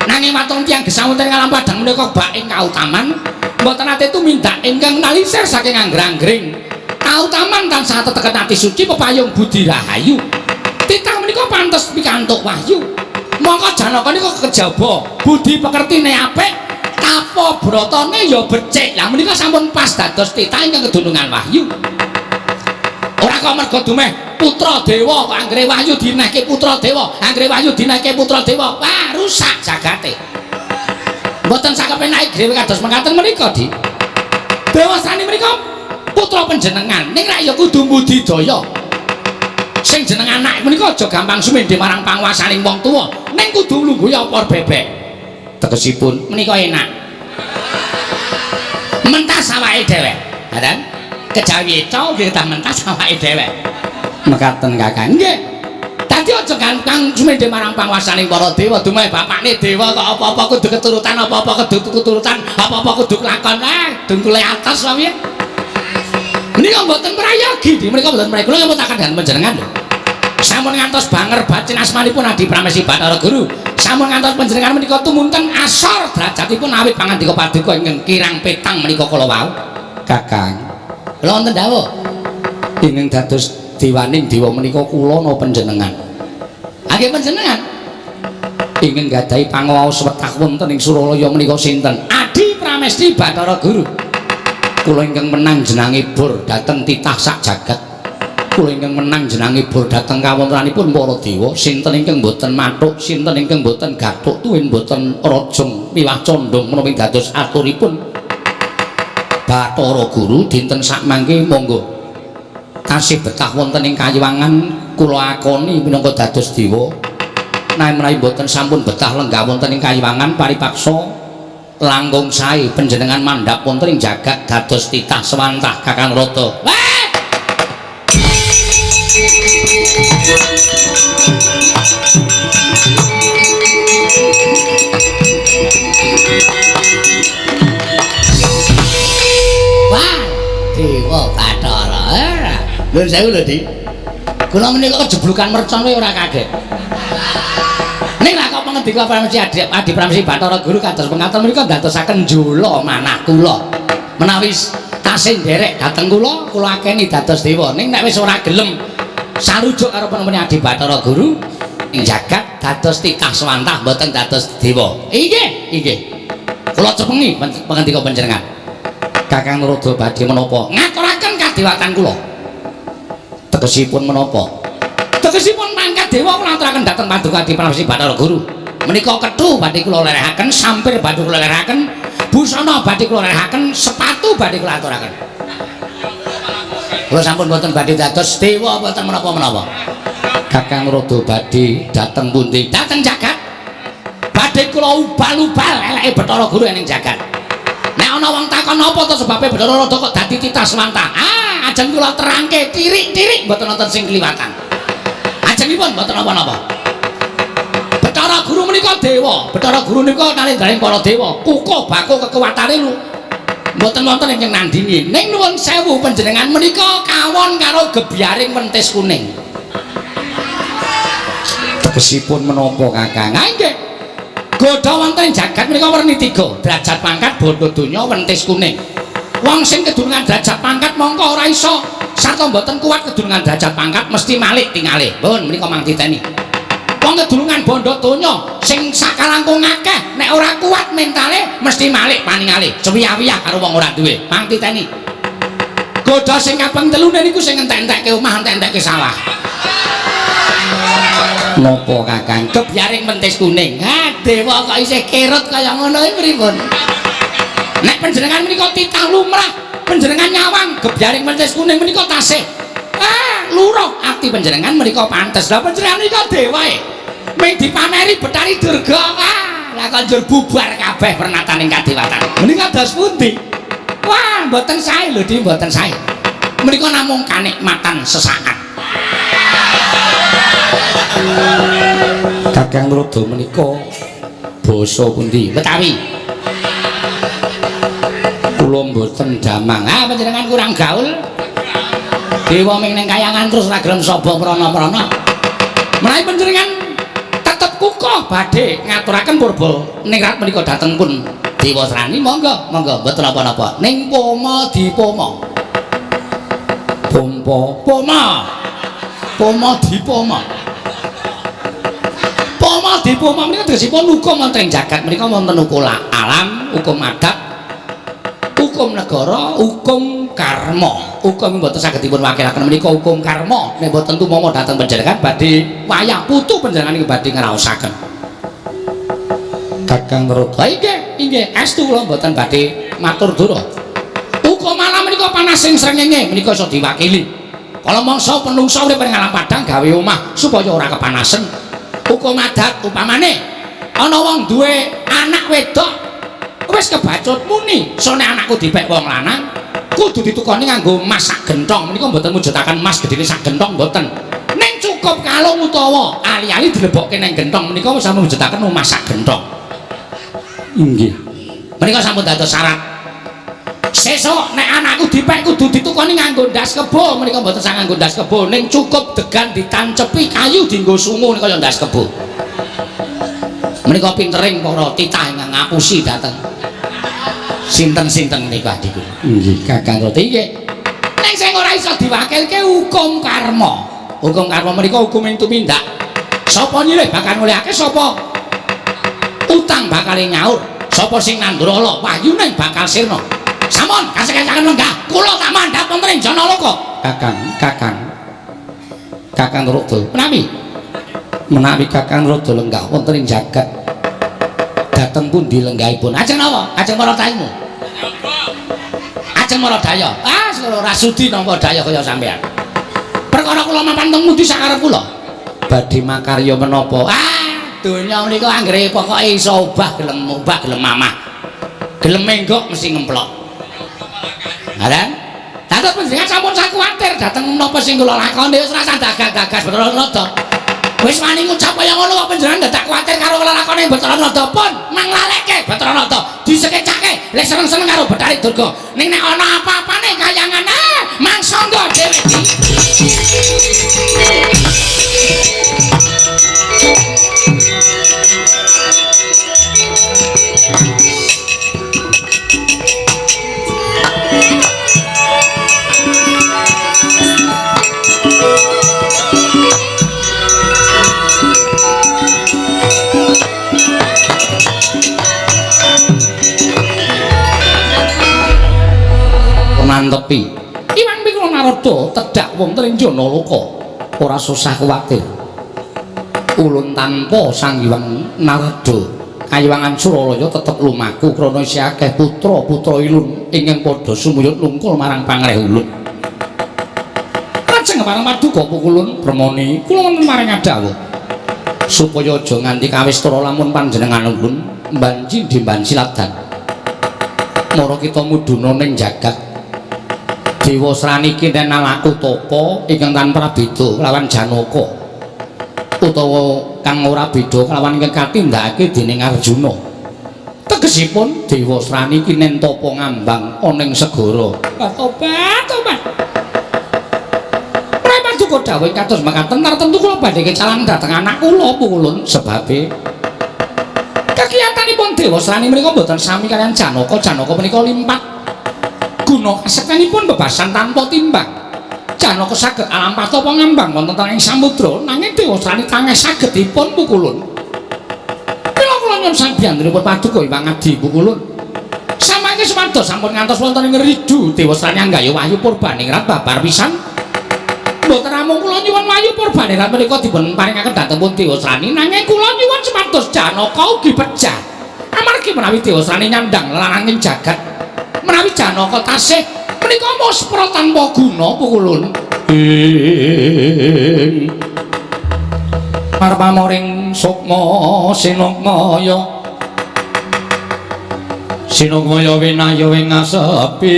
Nanging waton tiyang gesang wonten ing alam padhang menika bak ing kautaman mboten nate tumindak ingkang nalisir saking anggrang-anggring. Kautaman tansah teteket ati suci pepayung budi rahayu. Titah menika pantes pikantuk wahyu. Mongko Janaka nika kejaba budi pekertine apik, tapa bratane ya becik. Lah menika sampun pas dados titah ingkang kedunungan wahyu. Ora kok merga dumeh putra dewa kok anggere wahyu dinehke putra dewa, anggere wahyu dinehke putra dewa. Wah, rusak jagate. Mboten sakepenake dhewe kados mekaten menika, Di. Dewasrani menika putra panjenengan, ning rak ya kudu budidaya. Sing jeneng anak menika aja gampang sumendhe marang panguwasaning wong tuwa, ning kudu lungguhe opor bebek. Tegesipun menika enak. Mentas awake dhewek. Ngaten? Kejawi eca nggih kedah mentas awake dhewek. Mekaten Kakang. Nggih. Dadi aja gampang sumendhe marang panguwasaning para dewa, dumeh bapakne dewa kok apa-apa kudu keturutan, apa-apa kudu keturutan, apa-apa kudu kelakon. Ah, dengkule atas wae. Menika mboten prayogi, menika mboten prayogi. Kula nyebutaken dengan panjenengan lho. Sampun ngantos banger bacin asmanipun Adi Pramesti Bathara Guru. Sampun ngantos panjenengan menika tumunten asor derajatipun awit pangandika paduka ingkang kirang petang menika kala wau. Kakang, kula wonten dawuh. Ingkang dados dewaning dewa menika kula napa panjenengan? Nggih panjenengan. Ingkang gadahi panguwaos wetah wonten ing Suralaya menika sinten? Adi Pramesti Bathara Guru. Kula ingkang menang jenange bor dhateng titah sak jagat. Kula ingkang menang jenange bor dhateng kawontenanipun para dewa. Sinten ingkang boten mathuk, sinten ingkang boten gathuk tuwin boten rajeng miwah condong menawi dados aturipun Bathara Guru dinten sakmangke monggo tasih betah wonten ing kayiwangan kula akoni minangka dados dewa. Menawi menawi boten sampun betah lenggah wonten ing kayiwangan paripaksa langkung sae panjenengan mandhap wonten ing jagat dados titah sewantah Kakang Rada. Wah! Wah, Dewa Bathara. Nuwun sewu lho, Dik. Kula menika kejeblukan mercon wae ora kaget. Ning lha kok pangendika Pramesi Adi Pramesi Bathara Guru kados pengaten menika ndadosaken njula manah kula. Menawi tasih nderek dhateng kula, kula akeni dados dewa. Ning nek wis ora gelem sarujuk karo penemune Adi Bathara Guru ing jagat dados titah swantah mboten dados dewa. Inggih, inggih. Kula cepengi pangendika panjenengan. Kakang Rada badhe menapa? Ngaturaken kadewatan kula. Tegesipun menapa? Tegesipun pangkat dewa kula aturaken dhateng Paduka Adi Pramesi Bathara Guru. Menika kethu badhe kula lerehaken, sampir badhe kula lerehaken, busana badhe kula lerehaken, sepatu badhe kula aturaken. Kula sampun boten badhe dados dewa boten menapa-menapa. Kakang Rada badhe dhateng pundi? Dhateng jagat. Badhe kula ubal-ubal eleke Bathara Guru ning jagat. Nek ana wong takon napa to sebabe Bathara Rada kok dadi titah swantah? Ah, ajeng kula terangke tirik-tirik mboten wonten sing kliwatan. Ajengipun mboten napa-napa. Bathara Guru menika dewa, Bathara Guru menika nalendraning para dewa, kukuh baku kekuwatane lu mboten wonten ingkang nandingi. Ning nuwun sewu panjenengan menika kawon karo gebyaring wentis kuning. Tegesipun menapa Kakang? Ha nggih. Godha wonten ing jagat menika werni tiga, derajat pangkat, bondo donya, wentis kuning. Wong sing kedunungan derajat pangkat mongko ora iso sarta mboten kuat kedunungan derajat pangkat mesti malik tingale. Pun menika mang titeni. Wong kedunungan bondo donya sing sakalangkung akeh nek ora kuat mentale mesti malik paningale. Cewiyah-wiyah karo wong ora duwe. Mang titeni. Godha sing kaping telune niku sing entek-entekke omah, entek-entekke sawah. Napa Kakang? Gebyaring wentis kuning. Ha, dewa kok isih kerut kaya ngono iki pripun? Nek panjenengan menika titah lumrah, panjenengan nyawang gebyaring wentis kuning menika tasih. Ah, luruh ati panjenengan menika pantes. Lah panjenengan menika dewae. Ming dipameri Bathari Durga. Ah, lah kok njur bubar kabeh pernataning kadewatan. Menika dos pundi? Wah, mboten sae lho, Dik, mboten sae. Menika namung kanikmatan sesaat. Kakang Rada menika basa pundi? Betawi. Kula mboten damang. Ah, panjenengan kurang gaul. Dewa ming ning kayangan terus ora gelem saba prana-prana. Menawi panjenengan tetep kukuh badhe ngaturaken purba ningrat menika dhateng pun Dewa Srani, monggo, monggo mboten napa-napa. Ning poma dipoma. Pompa poma. Poma dipoma. Poma dipoma menika tegesipun hukum wonten ing jagat menika wonten hukum alam, hukum adat, hukum negara, hukum karma. Hukum mboten saged dipun wakilaken menika hukum karma. Nek mboten tumama dhateng panjenengan badhe wayah putu panjenengan iki badhe ngraosaken. Kakang Rada inggih, inggih estu kula mboten badhe matur dura. Hukum alam menika panas sing srengenge menika iso diwakili. Kala mangsa penungsa urip ing alam padang gawe omah supaya ora kepanasen. Hukum adat upamane ana wong duwe anak wedok wis kebacut muni, sone anakku dipek wong lanang kudu ditukoni nganggo emas sak gentong. Menika mboten mujudaken emas gedene sak gentong mboten. Ning cukup kalung utawa ali-ali dilebokke ning gentong menika wis mujudaken emas sak gentong. Inggih. Menika sampun dados syarat. Sesuk nek anakku dipek kudu ditukoni nganggo ndas kebo, menika mboten sang nganggo ndas kebo, ning cukup degan ditancepi kayu dienggo sungu nika ya ndas kebo. Menika pintering para titah ingkang ngapusi dhateng sinten-sinten menika adhiku. Nggih, Kakang Rada nggih. Ning sing ora iso diwakilke hukum karma. Hukum karma menika hukum ing tumindak. Sapa nyilih bakal ngulihake, sapa utang bakal nyaur, sapa sing nandur ala wahyune bakal sirna. Sampun Ampun, kasek-kasekan lenggah. Kula tak mandhap wonten ing Janaloka. Kakang, Kakang. Kakang Rada. Menawi? Menawi Kakang Rada lenggah wonten ing jagat. Dhateng pundi lenggahipun? Ajeng napa? Ajeng para taimu. Ajeng Maradaya. Ah, ora sudi nampa daya kaya sampean. Perkara kula mapan teng pundi sakarep kula? Badhe makarya menapa? Ah, donya menika anggere pokoke iso obah gelem obah gelem mamah. Gelem menggok mesti ngemplok. Ha, dados panjenengan sampun sakuwatir dhateng menapa sing kula lakoni wis ora dagas-gagas Bathara Narada. Wis wani ngucap kaya ngono kok panjenengan dadak kuwatir karo lelakone Bathara Narada pun manglalekke Bathara Narada disekecake lek seneng-seneng karo Bathari Durga. Ning nek ana apa-apane kayangan mangsangga dhewe iki. Mantepi. Iwang Pikul Narada tedhak wonten ing Janaloka. Ora susah kuwatir. Ulun tanpa Sang Hyang Narada, kayiwangan Suralaya tetep lumaku krana isih akeh putra-putra ilun ingkang padha sumuyut lungkul marang pangreh ulun. Lajeng marang paduka pukulun Brahmani, kula wonten maring adhawuh supaya aja nganti kawistara lamun panjenengan ulun mbanci dimbanci ladan. Mara kita mudhuna ning jagat Dewa Srani kinten nalaku tapa ingkang tanpa prabeda lawan Janaka utawa kang ora beda kelawan ingkang katindakake dening Arjuna. Tegesipun Dewa Srani kinen tapa ngambang ana ing segara. Tobat, tobat. Prai paduka dawuh kados mekaten tartemtu kula badhe kecalan dhateng anak kula pukulun sebabe kekiyatanipun Dewa Srani menika mboten sami kaliyan Janaka. Janaka menika limpat guna kasektenipun bebasan tanpa timbang. Janaka saged alampah tapa ngambang wonten tengahing samudra, nanging Dewa Srani tangeh sagedipun pukulun. Mila kula nyuwun sabiyantunipun paduka Hyang Adi pukulun. Samangke supados sampun ngantos wonten ing ridu Dewa Srani anggaya wahyu purbaningrat babar pisan. Mboten namung kula nyuwun wahyu purbaningrat menika dipun paringaken dhateng pun Dewa Srani, nanging kula nyuwun supados Janaka ugi pejah. Amargi menawi Dewa Srani nyandang lelananging jagat, menawi Janaka tasih menika muspra tanpa guna pukulun. Ing marpamoring sukma sinukmaya sinukmaya winaya ing asepi.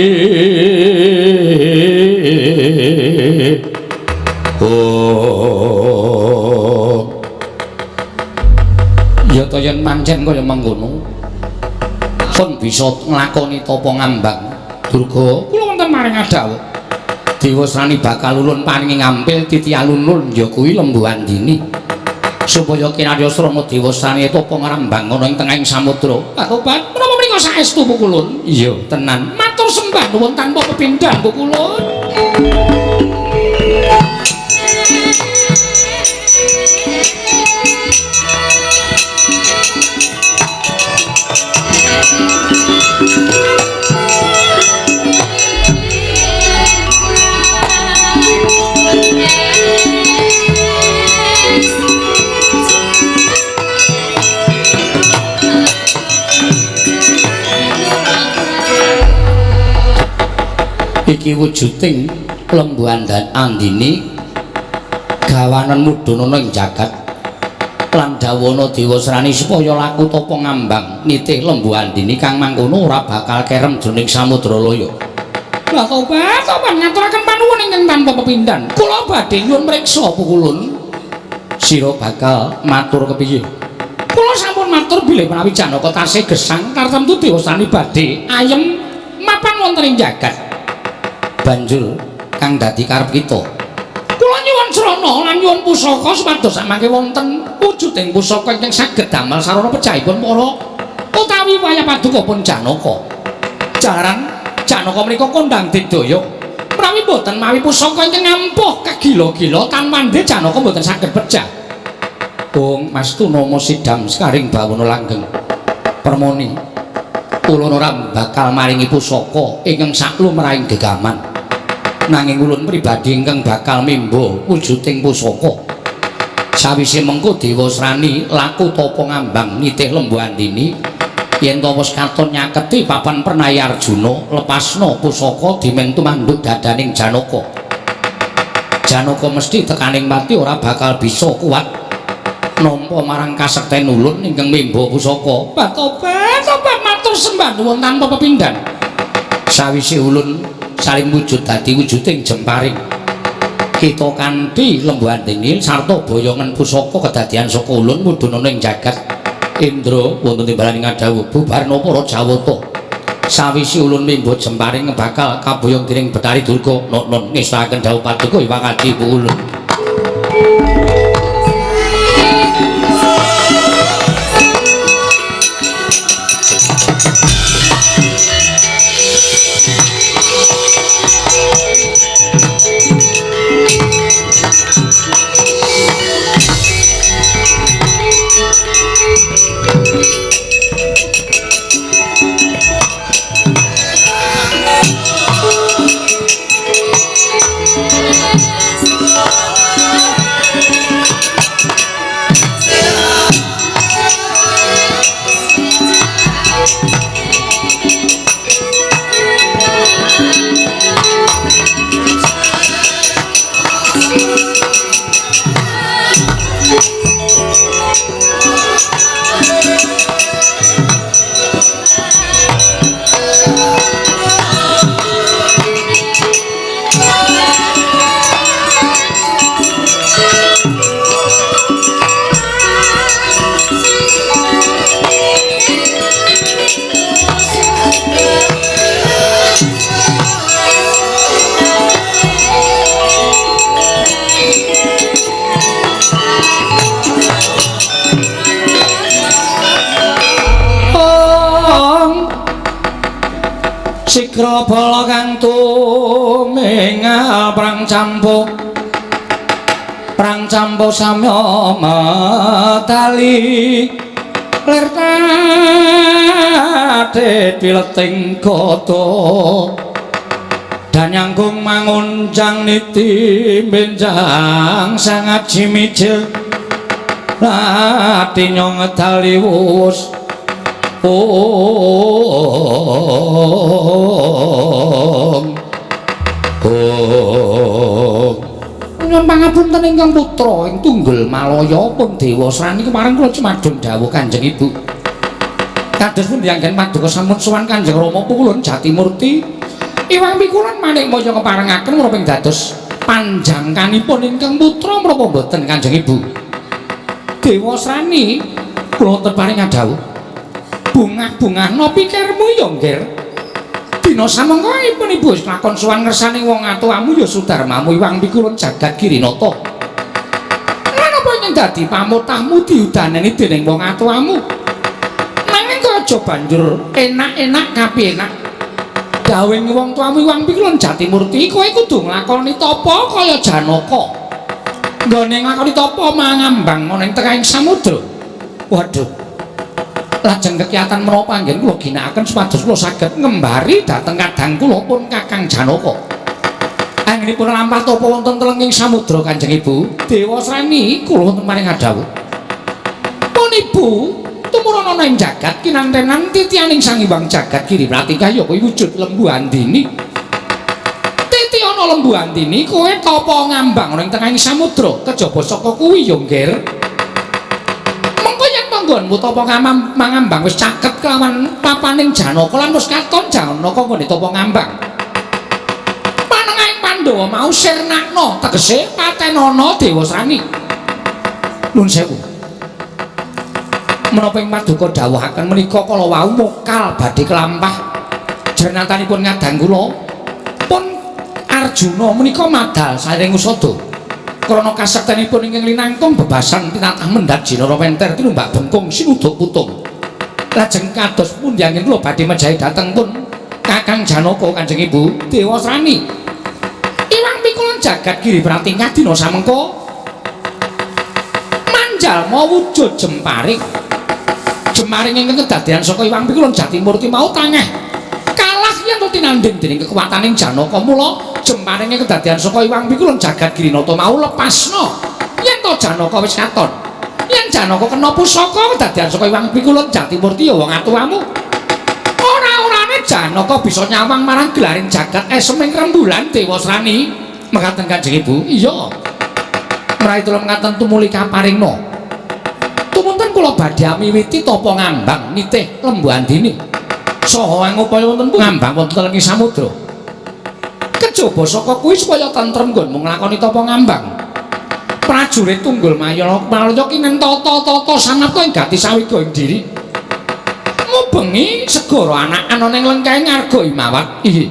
Oh ya ta yen pancen kaya mengkono pun bisa nglakoni tapa ngambang Durga. Kula wonten maring adhawuh Dewa Srani bakal ulun paringi ngampil titi alun-alun ya kuwi Lembu Andini supaya kinarya srana Dewa Srani tapa ngrambang ana ing tengahing samudra. Tobat menapa menika saestu pukulun? Iya tenan, matur sembah nuwun tanpa pepindhan pukulun. Iki wujuding Lembu Andini gawanen mudhun ana ing jagat lan dawana Dewa Srani supaya laku tapa ngambang nitih Lembu Andini kang mangkono ora bakal kerem jroning samudra laya. Lah tobat, tobat ngaturaken panuwun ingkang tanpa pepindhan. Kula badhe nyuwun mriksa pukulun. Sira bakal matur kepiye? Kula sampun matur bilih menawi Janaka tasih gesang tartemtu Dewa Srani badhe ayem mapan wonten ing jagat. Banjur kang dadi karep kita, kula nyuwun srana lan nyuwun pusaka supados samangke wonten wujuding pusaka ingkang saged damel sarana pejahipun para utawi wayah paduka pun Janaka. Jaran Janaka menika kondhang digdaya. Menawi mboten mawi pusaka ingkang ampuh kagila-gila tanpa Janaka mboten saged pejah. Bung Mas Tunama sidam sekaring bawana langgeng. Permoni. Ulun ora bakal maringi pusaka ingkang saklumrahing gegaman. Nanging ulun pribadi ingkang bakal memba wujuding pusaka. Sawise mengko Dewasrani laku tapa ngambang nitih Lembu Andini, yen to wis katon nyaketi papan Pernaya Arjuna, lepasna pusaka dimen tumanduk dadaning Janaka. Janaka mesti tekaning pati ora bakal bisa kuat nampa marang kasekten ulun ingkang memba pusaka. Batobat, tobat matur sembah nuwun tanpa pepindhan. Sawise ulun saling wujud dadi wujuding jemparing, kita kanthi Lembu Andini sarta boyongan pusaka kedadian saka ulun mudhun ana ing jagat Indra wonten timbalan ngadhawuh bubarna para Jawata. Sawise ulun memba jemparing bakal kaboyong dening Betari Durga. Nonon ngestakaken dawuh paduka Iwang Adi ulun. Sigra bala kang tumingal prang campo, prang campo samya metali lir tadit pileting gata danyangkung mangunjang niti benjang sangat jimijil lati nyong ngedali wus. Om Om nyuwun pangapunten ingkang putra ing Tunggul Malaya pun Dewasrani kepareng kula cumadung dawuh Kanjeng Ibu. Kados pundi anggen paduka sampun sowan Kanjeng Rama Pukulun Jatimurti Iwang Pikulun Manikmaya keparengaken menapa ing dados panjangkanipun ingkang putra menapa mboten Kanjeng Ibu. Dewasrani kula wonten paring dawuh. Bungah-bungahna pikirmu ya nggir. Dina samengko ipun ibu wis lakon sowan ngersane wong atuamu ya Sudarmamu Iwang Pikulun Jagat Girinata. Lan apa yen dadi pamotahmu diudaneni dening wong atuamu? Nanging kok aja banjur enak-enak kapienak. Dawuhing wong tuamu Iwang Pikulun Jatimurti kowe kudu nglakoni tapa kaya Janaka. Nggone nglakoni tapa mangambang ana ing tengahing samudra. Waduh. Lajeng kekiatan menapa anggen kula ginakaken supados kula saged ngembari dhateng kadang kula pun Kakang Janaka. Anggenipun lampah tapa wonten telenging samudra Kanjeng Ibu, Dewasrani kula wonten paring dawuh. Pun Ibu tumurun ana ing jagat kinantenan titianing Sang Hyang Jagat Giri Pratikah ya kuwi wujud Lembu Andini. Titi ana Lembu Andini kowe tapa ngambang ana ing tengahing samudra kejaba saka kuwi ya nggir. Nggonmu tapa mangambang wis caket kelawan papaning Janaka lan wis katon Janaka nggone tapa ngambang. Panengahing Pandhawa mau sirnakna tegese patenana Dewasrani. Nuwun sewu. Menapa ing paduka dawuhaken menika kala wau mokal badhe kelampah jernatanipun ngadang kula pun Arjuna menika madal saring usada. Krana kasektenipun ingkang linangkung bebasan tinatah mendhat jinara wenter tinumbak bengkung sinuduk putung. Lajeng kados pundi anggen kula badhe mejahi dhateng pun Kakang Janaka Kanjeng Ibu Dewasrani. Iwang Pikulun Jagat Giri Pratingkah dina samengko manjalma wujud jemparing. Jemaring ingkang kedadean saka Iwang Pikulun Jatimurti mau tangeh kalah yen to tinandhing dening kekuwataning Janaka. Mula jemaring ingkang kedadean saka Iwang Pikulun Jagat Girinata mau lepasno yen to Janaka wis katon. Yen Janaka kena pusaka kedadean saka Iwang Pikulun Jatimurti ya wong atuwamu. Ora-orane Janaka bisa nyawang marang gelaring jagat eseming rembulan Dewasrani. Mekaten Kanjeng Ibu. Iya. Mrawi tulung mekaten tumuli kaparingna. Tumunten kula badhe miwiti tapa ngambang nitih Lembu Andini. Saha angupaya wonten ngambang wonten ing samudra. Kejaba saka kuwi supaya tentrem nggonmu nglakoni tapa ngambang. Prajurit Tunggul Malaya kinen tata-tata samapta ing gati sawiga ing diri. Ngubengi segara anakan ana ing lengkahe ngarga Imawat. Iya.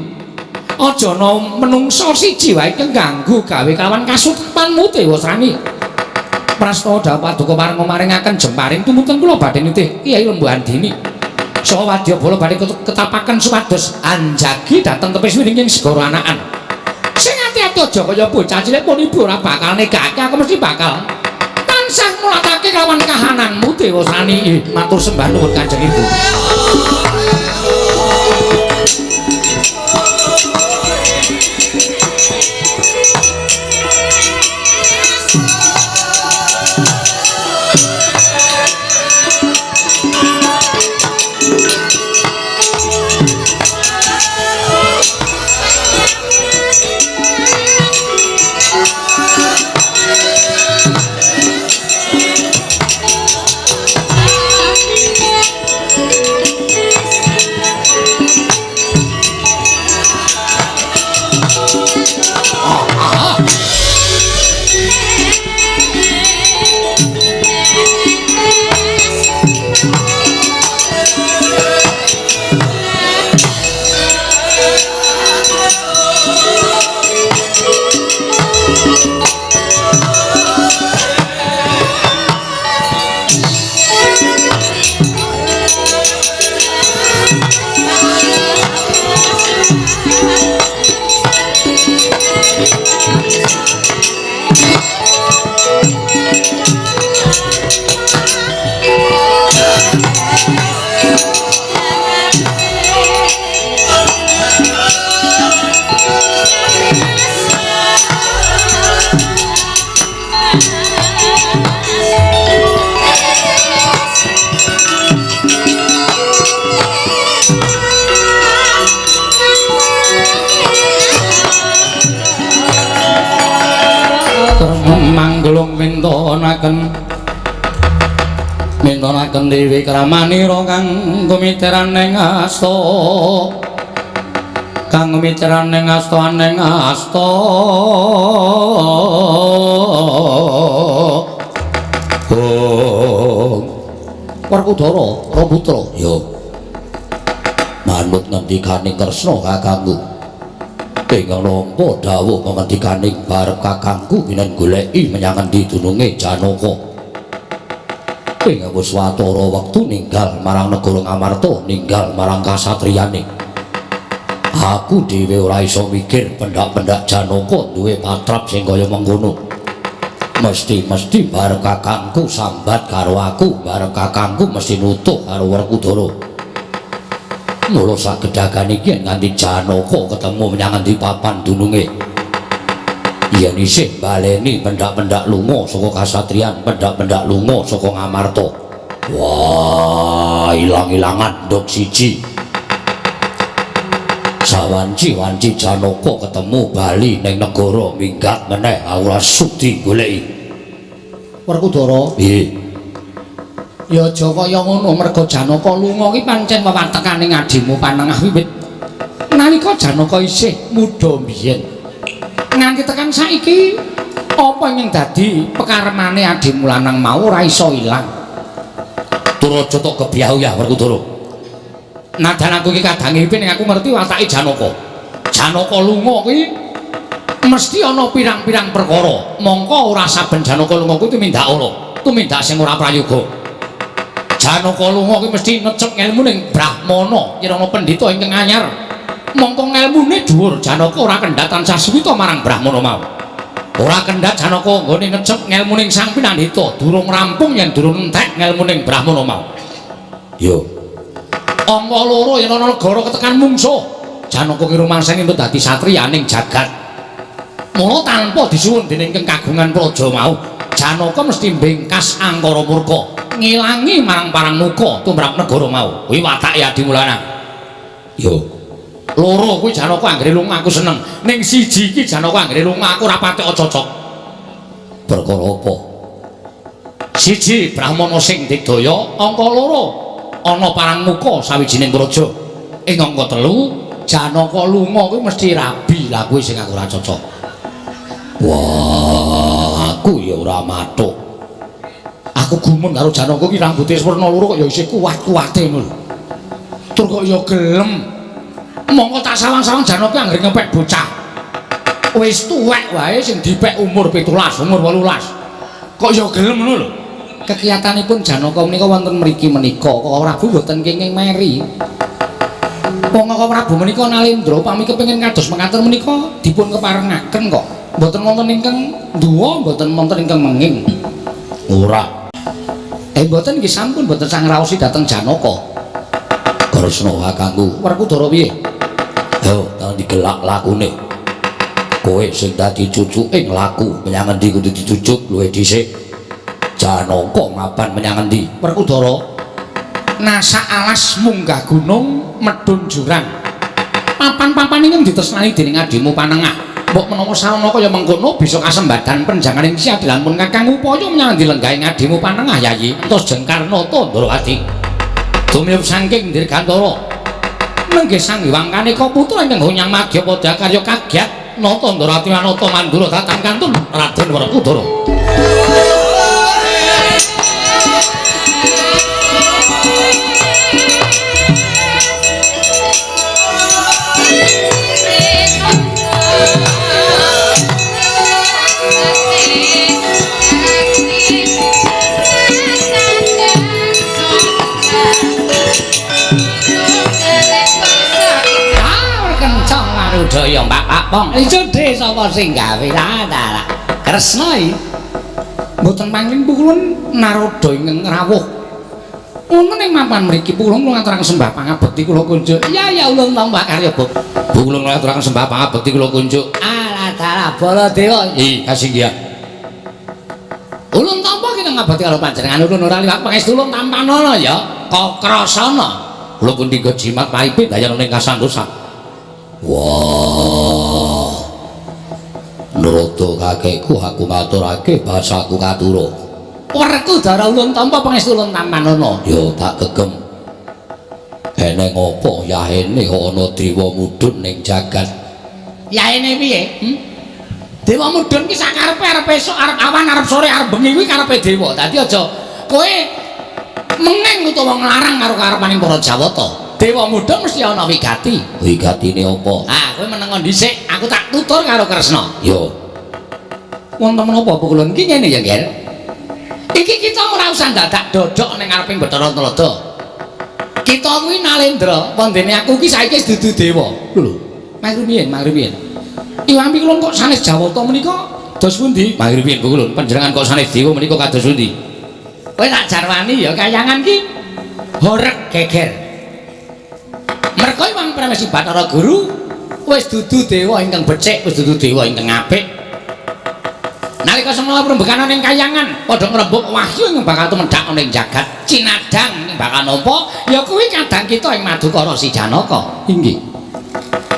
Aja ana menungsa siji wae kang ganggu gawe kawan kasutepanmu Dewasrani. Prastawa dawuh paduka pareng maringaken jemparing tumunten kula badhe nitih Kyai Lembu Andini. Saha wadyabala badhe ketapaken supados anjagi dhateng tepis wiringing segara anakan. Sing ati-ati aja kaya bocah cilik pun ibu ora bakal negake aku mesti bakal tansah mulatake kawan kahananmu Dewasrani. Matur sembah nuwun Kanjeng Ibu. Manggelung mintonaken dewi kramanira kang gumiteran ing asta kang gumiteran ing asta ning asta. Oh Werkudara Raputra ya manut ngendikaning Kresna kakangku. Ingkang nampa dawuh pangandikaning barep kakangku kinen goleki menyang endi dununge Janaka. Ingkang wis watara wektu ninggal marang negara Ngamarta, ninggal marang kasatriyane. Aku dhewe ora iso mikir pendak-pendak Janaka duwe patrap sing kaya mengkono. Mesti-mesti barep kakangku sambat karo aku, barep kakangku mesti nutuh karo Werkudara. Mula sagedagan iki nganti Janaka ketemu menyang endi papan dununge. Yen isih baleni pendak-pendak lunga saka kasatriyan, pendak-pendak lunga saka Ngamarta. Wah, ilang-ilangan nduk siji. Sawanci-wanci Janaka ketemu bali ning negara minggat meneh aku ora sudi goleki. Werkudara, piye? Ya aja kaya ngono merga Janaka lunga ki pancen wewatekane adimu panengah wiwit nalika Janaka isih muda mbiyen. Nganti tekan saiki apa ingkang dadi pekaremane adimu lanang mau ora iso ilang. Tur aja tok gebyah Werkudara. Nadan aku iki kadange ning aku ngerti watake Janaka. Janaka lunga kuwi mesti ana pirang-pirang perkara. Mongko ora saben Janaka lunga kuwi tumindak ora, tumindak sing ora prayoga. Janaka lunga kuwi mesti necep ngelmu ning Brahmana, yen ana pendhita ingkang anyar. Mongko ngelmune dhuwur, Janaka ora kendhat tansah suwita marang Brahmana mau. Ora kendhat Janaka nggone necep ngelmu ning Sang Pinandhita, durung rampung yen durung entek ngelmu ning Brahmana mau. Yo. Angka loro yen ana negara ketekan mungsuh, Janaka ki rumangsane entuk dadi satriya ning jagat. Mula tanpa disuwun dening ingkang kagungan praja mau, Janaka mesti mbengkas angkara murka, ngilangi marang parang muka tumrap negara mau. Kuwi watake Adimulana. Yo. Loro kuwi Janaka anggere lunga aku seneng. Ning siji iki Janaka anggere lunga aku ora patek cocok. Perkara apa? Siji Brahmana sing digdaya, angka loro ana parang muka sawijining praja. Ing angka telu Janaka lunga kuwi mesti rabi. Lah kuwi sing aku ora cocok. Wah, aku ya ora mathuk. Aku gumun karo Janaka ki rambute werna loro kok ya isih kuat-kuate ngono lho. Tur kok ya gelem. Mongko tak sawang-sawang Janaka anggere ngepek bocah. Wis tuwek wae sing dipek umur 17, umur 18. Kok ya gelem ngono lho. Kekiyatanipun Janaka menika wonten mriki menika, kok Prabu mboten kenging meri. Wong kok Prabu menika nalendra upami kepengin kados mekaten menika dipun keparengaken kok. Mboten wonten ingkang duwa, mboten wonten ingkang menging. Ora. Mboten nggih sampun mboten sang raosi dhateng Janaka. Kresna kakangku, Werkudara piye? Yo, tang digelak lakune. Kowe sing dadi cucuke nglaku menyang endi kudu dicucuk luwih dhisik. Janaka mapan menyang endi? Werkudara nasak alas munggah gunung medhun jurang. Papan-papan ingkang ditresnani dening adimu panengah. Mbok menawa sarana kaya mengkono bisa kasembadan penjanganing siadilanipun kakang upaya menyang endi lenggahing adimu panengah Yayi. Entos Jengkarnata Ndrawati. Dumiyup saking Dirgantara. Nenggih Sang Hyang Kaneka putra ingkang honyang madyapada karya kagyat Nata Ndrawati Wanata Mandura dhateng kantun Raden Werkudara. Budaya Mbak Pak Pong. Ijo dhe sapa sing gawe la ta. Kresna iki. Mboten pangling pukulun naroda ingkang rawuh. Wonten ing mapan mriki pukulun ngaturaken sembah pangabekti kula kunjuk. Ya ya ulun tampa karya Bab. Pukulun ngaturaken sembah pangabekti kula kunjuk. Alah dalah Baladewa. Ih kasinggihan. Ulun tampa kita ngabekti karo panjenengan ulun ora liwat pangestu ulun tampanana ya. Kokrasana. Kula pun dinggo jimat paipe dayana ing kasantosan. Wah. Nrada kakekku aku ngaturake basaku katura. Werkudara ulun tampa pangestu ulun tampanana. Ya tak gegem. Eneng apa yahene ana dewa mudhun ning jagat. Yahene piye? Dewa mudhun ki sakarepe arep esuk, arep awan, arep sore, arep bengi kuwi karepe dewa. Dadi aja kowe mengeng utawa nglarang karo karepaning para Jawata. Dewa mudhun mesti ana wigati. Wigatine apa? Ah, kowe menengo dhisik, aku tak tutur karo Kresna. Yo. Wonten menapa pukulun ki ngene ya, Nger? Iki kita ora usah dadak dodok ning ngareping Bathara Tuladha. Kita kuwi nalendra, wondene aku ki saiki wis dudu dewa. Lho. Mangri piye? Mangri piye? Iwang pikulun kok sanes Jawata menika dos pundi? Mangri piye pukulun? Panjenengan kok sanes dewa menika kados pundi? Kowe tak jarwani ya kayangan ki horeg geger. Merga Hyang Pramesti Bathara Guru wis dudu dewa ingkang becik, wis dudu dewa ingkang apik. Nalika semana prembekan ning kayangan padha ngrembug wahyu ingkang bakal tumedhak ning jagat cinadang ing bakal nampa ya kuwi kadang kita ing Madukara si Janaka. Inggih.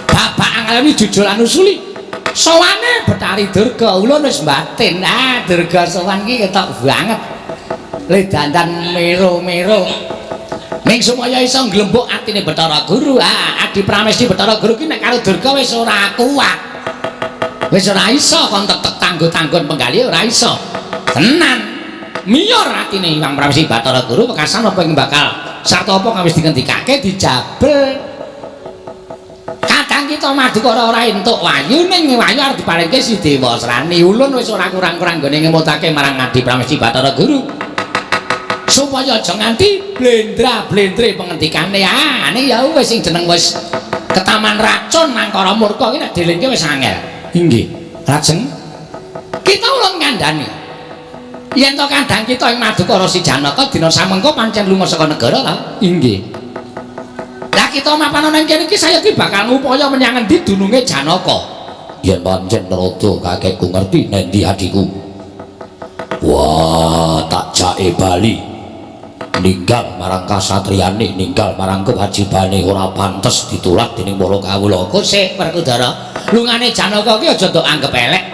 Bapak ngalami jujur lan usuli. Sowane Bathari Durga ulun wis batin. Ah, Durga sowan ki ketok banget. Le dandan mero-mero. Ning supaya iso nglembuk atine Bathara Guru. Ah, Adi Pramesti Bathara Guru ki nek karo Durga wis ora kuat. Wis ora iso kon tetek tanggo-tanggon penggalih ora iso. Tenan. Miyor atine Hyang Pramesti Bathara Guru wekasan apa ing bakal sarta apa kang wis dingendikake dijabel. Kadang kita Madukara ora entuk wahyu ning wahyu arep diparingke si Dewa Srani. Ulun wis ora kurang-kurang nggone ngemutake marang Adi Pramesti Bathara Guru. Supaya aja nganti blendra-blendre pengendikane. Ah, ning ya wis sing jeneng wis ketaman racun angkara murka iki nek dilingke wis angel. Inggih. Lajeng kita ulun ngandhani. Yen to kandhang kita ing Madukara si Janaka dina samengko pancen lunga saka negara ta? Inggih. Lah kita mapan ana ing kene iki sayeki bakal ngupaya menyang endi dununge Janaka. Yen pancen Narada kakekku ngerti nendi adhiku. Wah, tak jake bali. Ninggal marang kasatriyane, ninggal marang kewajibane ora pantes ditulak dening para kawula. Kosek Werkudara, lungane Janaka ki aja ndok anggep elek.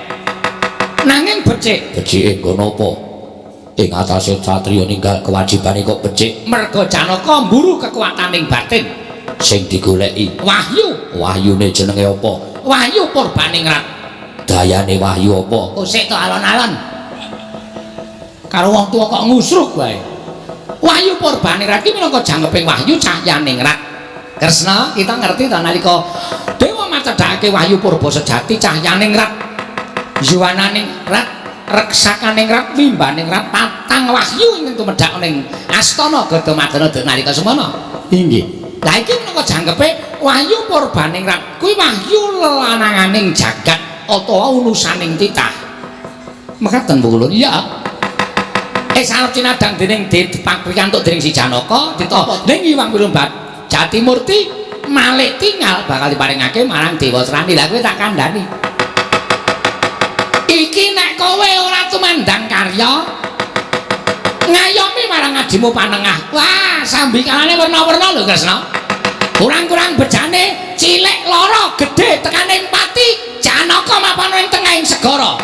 Nanging becik. Becike nggo napa? Ing atase satriya ninggal kewajibane kok becik. Merga Janaka mburu kekuataning batin sing digoleki wahyu. Wahyune jenenge apa? Wahyu Purbaningrat. Dayane wahyu apa? Kosek to alon-alon. Karo wong tuwa kok ngusruk wae. Wahyu Purbaningrat ki minangka jangkeping wahyu cahyaningrat. Kresna, kita ngerti ta nalika dewa macedhake wahyu purba sejati cahyaningrat, yuwananingrat, reksakaningrat, wimbaningrat, patang wahyu ingkang tumedhak ning astana Gadamadana nalika semana. Inggih. Lah iki minangka jangkepe wahyu Purbaningrat kuwi wahyu lelananganing jagat utawa unusaning titah. Mekaten Bu Ulun? Iya. Sarep cinadang dening dipapikantuk dening si Janaka ditampa dening Hyang Wirumbat Jatimurti malik tingal bakal diparingake marang Dewa Srani. Lah kowe tak kandhani. Iki nek kowe ora tumandang karya ngayomi marang adimu panengah. Wah, sambikalane werna-werna lho Kresna. Kurang-kurang bejane cilik loro gedhe tekane pati Janaka mapan ing tengahing segara.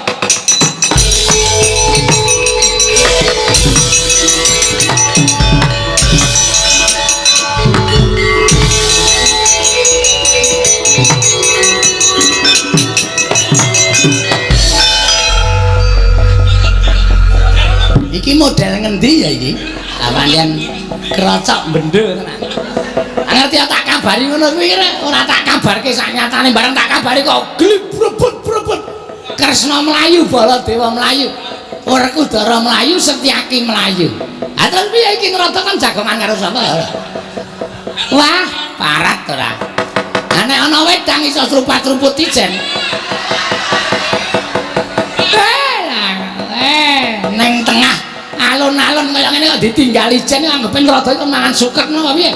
Iki model ngendi ya iki? Ah pancen krocok bendo tenan. Ngerti tak kabari ngono kuwi ora tak kabarke sak nyatane bareng tak kabari kok glibrebut-brebut. Kresna mlayu, Baladewa mlayu, Werkudara mlayu, Setyaki mlayu. Ah terus piye iki ngrada kan jagongan karo sapa? Wah, parat ora. Ah nek ana wedang iso srupat-sruput ijen. Neng tengah alun-alun kaya ngene kok ditinggal ijen anggepe ngrada iku mangan suket ngono piye?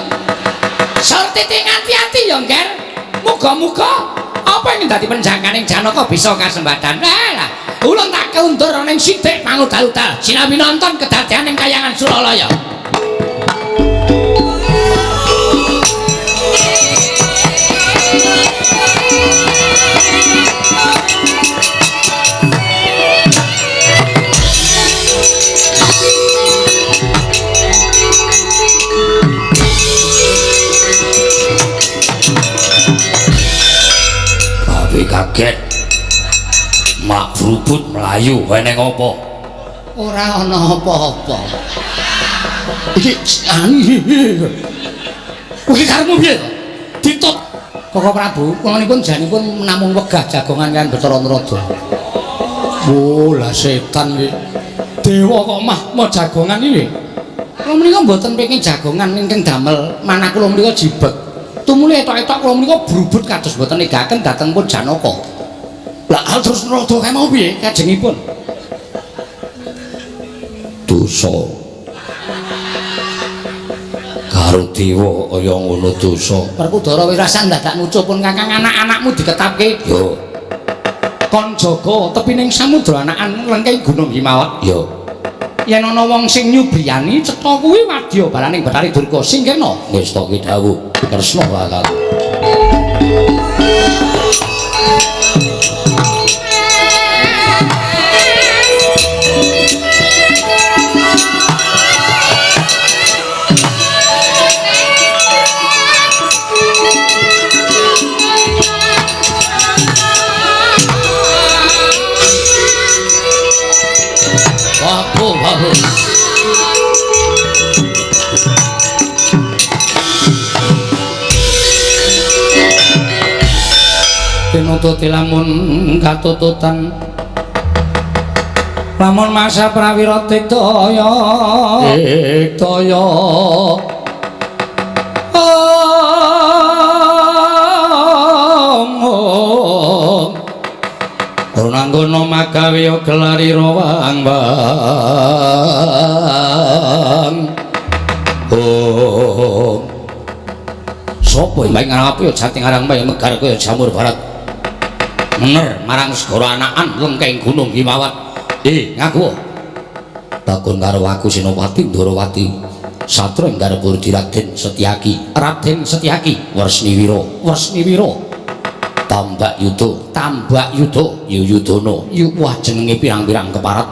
Surtiti ngati-ati ya, Ngger. Muga-muga apa ing dadi penjangkaning Janaka bisa kasembadan. Lah, ulun tak kundur ana ing sithik pangudal-udal sinambi nonton kedadean ing kayangan Suralaya. Kaget mak brubut mlayu eneng apa? Ora ana apa-apa. Iki iki karepmu piye to? Ditut Koko Prabu, kula nipun janipun namung wegah jagongan kaliyan Bathara Narada. Oh, lah setan iki. Dewa kok mah mau jagongan iki. Kula menika mboten pengin jagongan ingkang damel manah kula menika jibeg. Tumuli etok-etok kula menika brubut kados mboten negaken dhateng pun Janaka. Lah terus Narada kae mau piye kajengipun? Dosa. Karo dewa kaya ngono dosa. Werkudara wis rasah ndadak ngucup pun kakang anak-anakmu diketapke. Yo. Kon jaga tepining samudra anakan lengking Gunung Himawan. Yo. Yen ana wong sing nyubriyani cetha kuwi wadya balaning Bathari Durga singkirna. Ngestake dawuh Kresna bakal. Babu, babu. Tinututi lamun katututan lamun masa prawira tiktaya tiktaya om. Nanggono Agawe gelari rawang bang. Oh. Sopo ing ngarep ya jati ngarang bae megar kaya jamur barat. Mener marang segara anakan lengkeng gunung Himawat. Ngaku. Takon karo aku Senopati Ndorowati. Satra ing garpurdi Raden Setyaki. Raden Setyaki Wresniwira, Wresniwira. Tambak Yuda, Tambak Yuda, Yuyudana. Yu wah jenenge pirang-pirang keparat.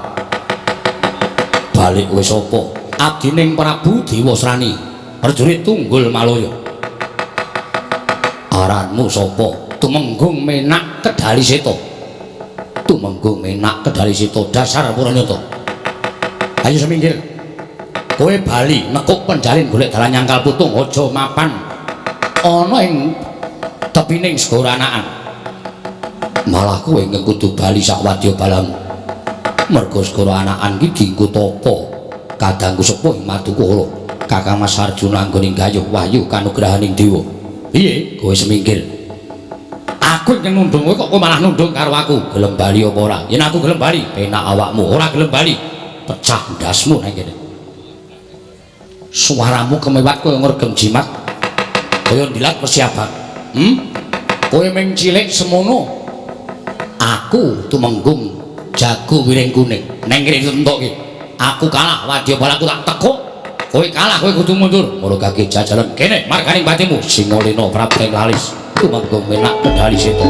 Balik kowe sapa? Abdining Prabu Dewasrani, prajurit Tunggul Malaya. Aranmu sapa? Tumenggung Menak Kedali Seta. Tumenggung Menak Kedali Seta dasar Puranyata. Ayo seminggir. Kowe bali nekuk penjalin golek dalan nyangkal putung aja mapan ana ing tepining segara anakan. Malah kowe ingkang kudu bali sak wadya balamu. Merga segara anakan iki dienggo tapa. Kadangku sepuh ing Madukara, Kakang Mas Arjuna anggone gayuh wahyu kanugrahaning dewa. Piye kowe semingkir? Aku ingkang nundung kowe kok kowe malah nundung karo aku. Gelem bali apa ora? Yen aku gelem bali, penak awakmu. Ora gelem bali, pecah ndasmu nang kene. Suaramu kemewat kaya ngregem jimat. Kaya ndilat persiapan. Kowe ming cilik semono. Aku tumenggung jago wiring kuning. Neng kene ditentokke. Aku kalah, wadya balaku tak tekuk. Kowe kalah, kowe kudu mundur. Murugake jajalan kene marganing patimu Singalena Prabeng Lalis. Tumenggung Menak Kendali Seta.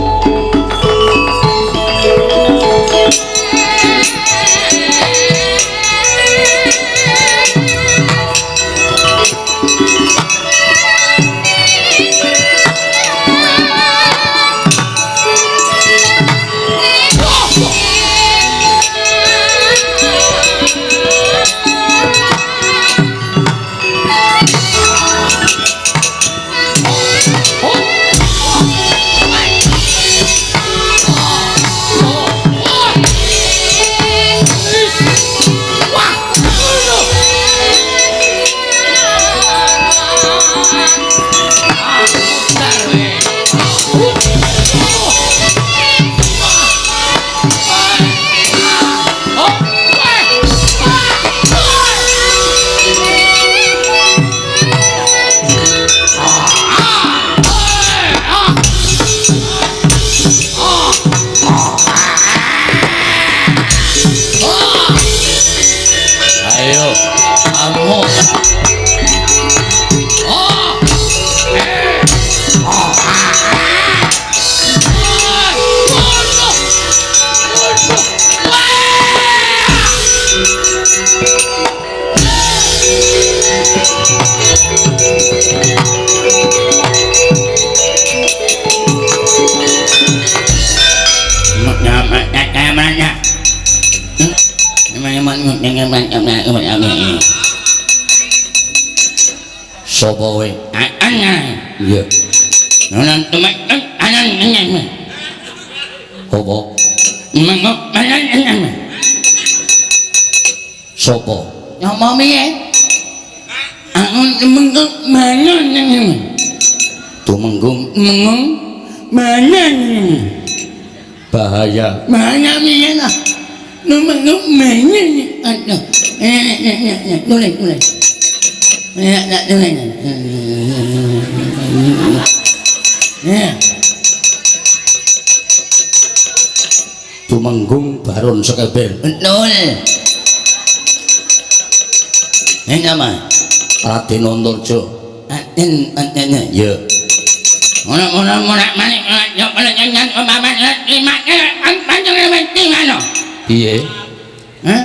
Sapa kowe? Iya. Apa? Sapa? Nyapa piye? Aku tumenggung mangan. Tumenggung mengung mangan. Bahaya. Bahaya piye ta? Tumenggung mangan. Aduh. Nulis, nulis. Tumenggung Baron Sekeber. Betul. Ini nama Raden Antarja. Raden Antarja. Ya. Piye? Hah?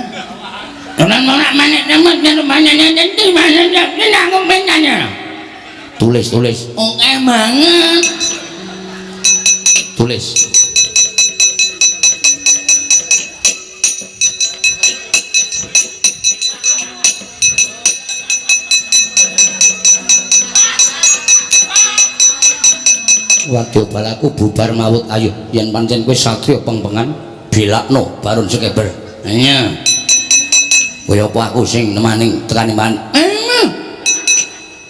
Tulis, tulis. Oke banget. Tulis. Wadya balaku bubar mawut ayo yen pancen kowe satriya pengpengan belakno Baron Sekeber. Iya. Kowe apa aku sing nemani tekane man?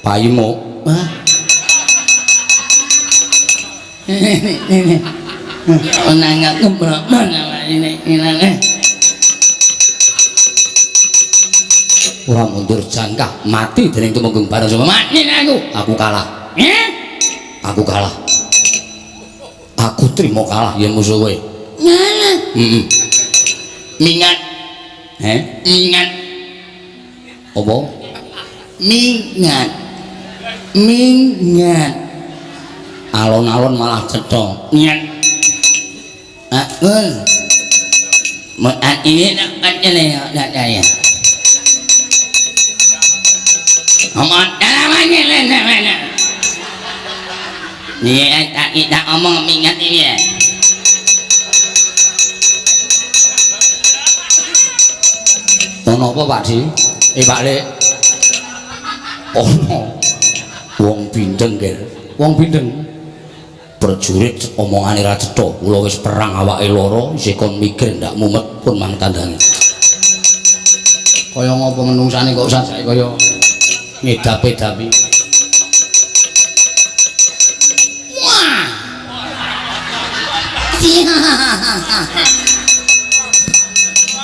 Payimu. Hah? Ini. Ana nggak kebrok. ini ini. Ora mundur jangkah mati dening Tumenggung Baron Suma. Mati aku. Aku kalah. Eh? Aku kalah. Aku trimo kalah yen musuh kowe. Ngalah. Heeh. Mingat. Heh? Mingat. Apa? Mingat. Mingat. Alon-alon malah cetha. Mingat. Aku. Mau ini nak nak ya. Ini tak omong mingat ini ya. Ono apa Pak Di? Pak Lek. Ono. Wong bindeng, Ger. Wong bindeng. Prajurit omongane ra cetha. Kula wis perang awake loro, isih kon mikir ndak mumet pun mang tandhange. Kaya ngopo menungsane kok sajake kaya ngedapi-dapi. Wah.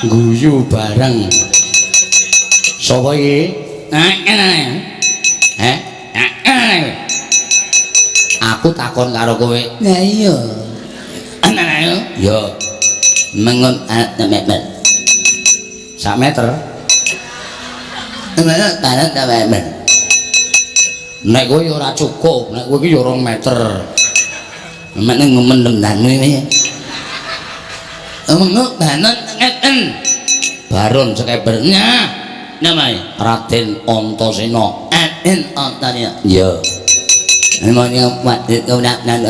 Guyu bareng. Sapa iki? Heh? Aku takon karo kowe. Lah iya. Ya. Mengon meter. Sak meter. Nek kowe ya ora cukup, nek kowe iki ya 2 meter. Nek ngomendem danu iki. Omong banon ngeten. Baron sekebernya namanya Raden Antasena. Raden Antasena. Iya. Namanya Pak itu nak nak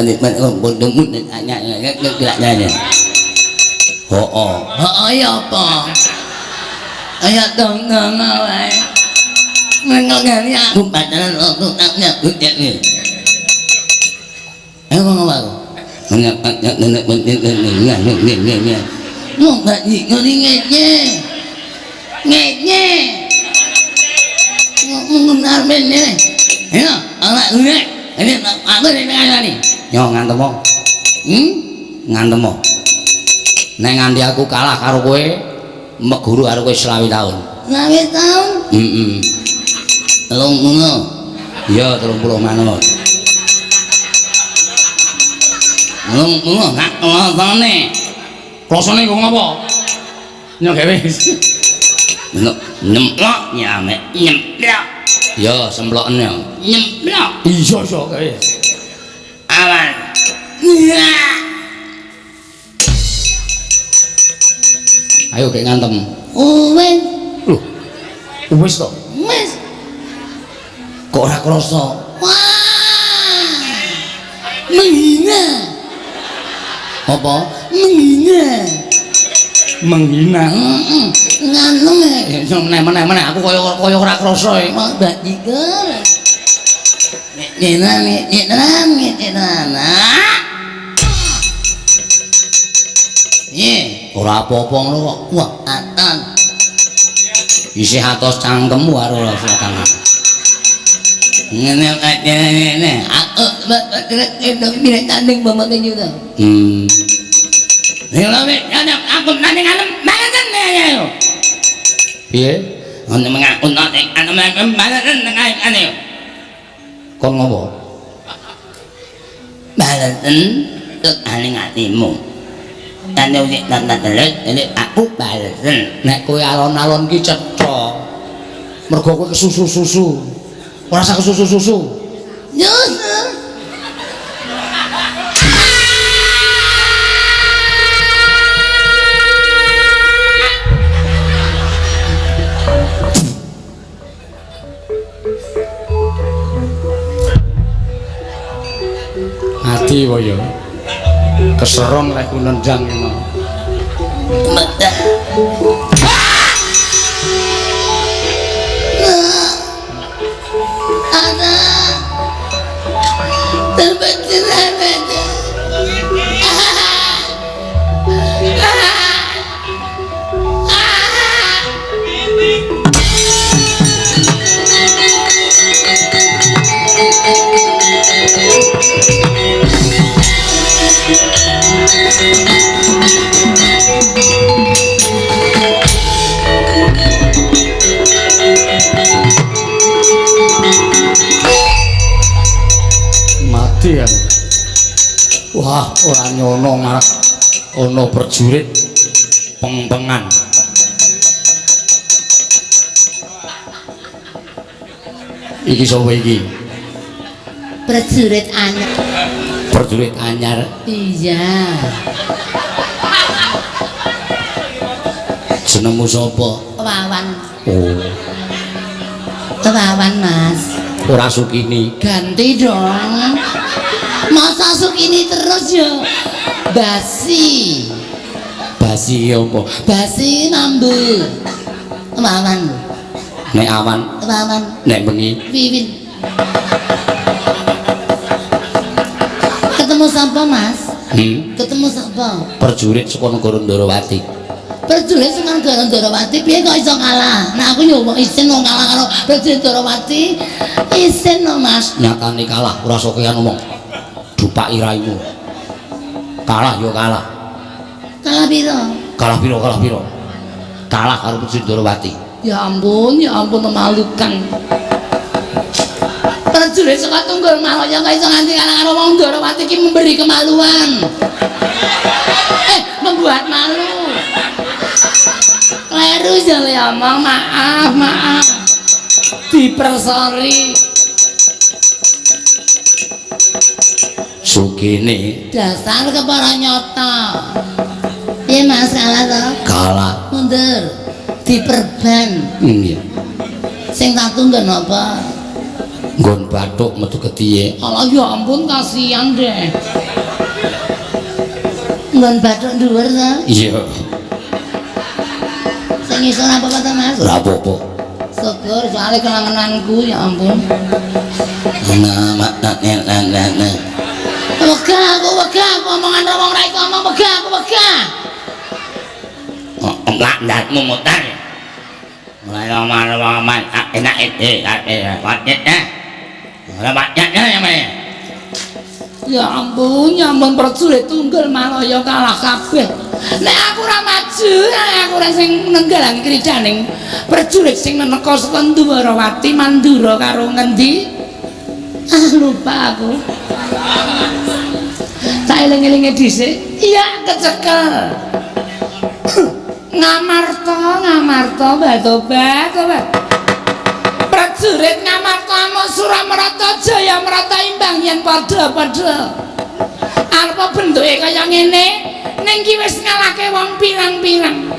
Heeh. Heeh ya apa? Ayo dong dong wae. Mengongani aku pacaran waktu taknya ini. Ayo ngomong aku. Yo ngantemo. Ngantemo. Nek nganti aku kalah karo kowe, meguru karo kowe 20 taun. 20 taun? Heeh. 30. Iya, 30 manut. 30 gak klosone. Klosone kok ngopo? Nyok gawe. Nyemplok ya mek nyemplok. Ya semploken ya. Nyemplok. Iya iya gawe. Awan. Ayo gek ngantem. Wis. Lho. Wis to? Wis. Kok ora krasa? Wah. Menghina. Apa? Menghina. Menghina. Heeh. Ngantem e. Meneh-meneh aku kaya ora krasa e. Mbak Jiger. Ngene ngene ngene. Piye? Ora apa-apa ngono kok. Wah, aton. Isih atos cangkemmu karo tangan. Ngene ngene. Aku tanding bapak juga. Aku tanding anem banget ya. Piye? Ono mengaku tanding anem banget ane. Kon ngopo? Baleten tuk ane atimu. Aku balesen. Nek kowe alon-alon ki cetha. Mergo kowe kesusu-susu. Ora usah kesusu-susu. Nyusu. Ati kaya keseron lek nendang iki mau. Ana. Wedi aku. Wah, ora nyono malah ana prajurit pengpengan. Iki sapa iki? Prajurit anyar. Prajurit anyar. Iya. Jenengmu sapa? Wawan. Oh. Wawan, Mas. Ora Sukini. Ganti dong. Masa Sukini terus ya? Basi. Basi ki apa? Basi mambu. Wawan. Nek awan, Wawan. Nek bengi. Wiwin. Ketemu sapa, Mas? Hmm? Ketemu sapa? Prajurit saka negara Ndorowati. Prajurit saka negara Ndorowati piye kok iso kalah? Nah aku yo isin wong kalah karo prajurit Ndorowati. Isin no, Mas. Nyatane kalah, ora sokean ngomong. Dupaki raimu. Kalah yo kalah. Kalah piro? Kalah piro, kalah piro? Kalah karo prajurit Ndorowati. Ya ampun memalukan. Prajurit saka Tunggul Malaya kok iso nganti kalah karo wong Ndorowati iki memberi kemaluan. Membuat malu. Kleru jale omong, maaf, maaf. Dipersori. Sukini dasar kepara nyata. Piye Mas kalah to? Kalah. Mundur. Diperban. Iya. Sing tak tunggu napa? Nggon bathuk metu ketiye. Allah ya ampun kasihan deh. Nggon bathuk dhuwur to? Iya. Sing iso ora apa-apa to, Mas? Ora apa-apa. Syukur soalé kelangenanku ya ampun. Nah, mak nak nah nah nah. Wegah aku, wegah aku omongan karo wong ra iso omong, wegah aku, wegah. Enggak ndasmu mutar. Mulai omah-omah enak enak. Ya ampun, ya ampun prajurit Tunggul Malaya kalah kabeh. Nek aku ora maju, nek aku ora sing nenggalangi kridaning prajurit sing neneka saka Ndwarawati Mandura karo ngendi? Ah lupa aku. Tak eling-elinge dhisik. Iya, kecekel. Ngamarta, Ngamarta, batobat, tobat. Prajurit Ngamarta amuk Suramarta Jayamarta imbang yen padha-padha. Arep bentuke kaya ngene, ning ki wis ngalahke wong pirang-pirang.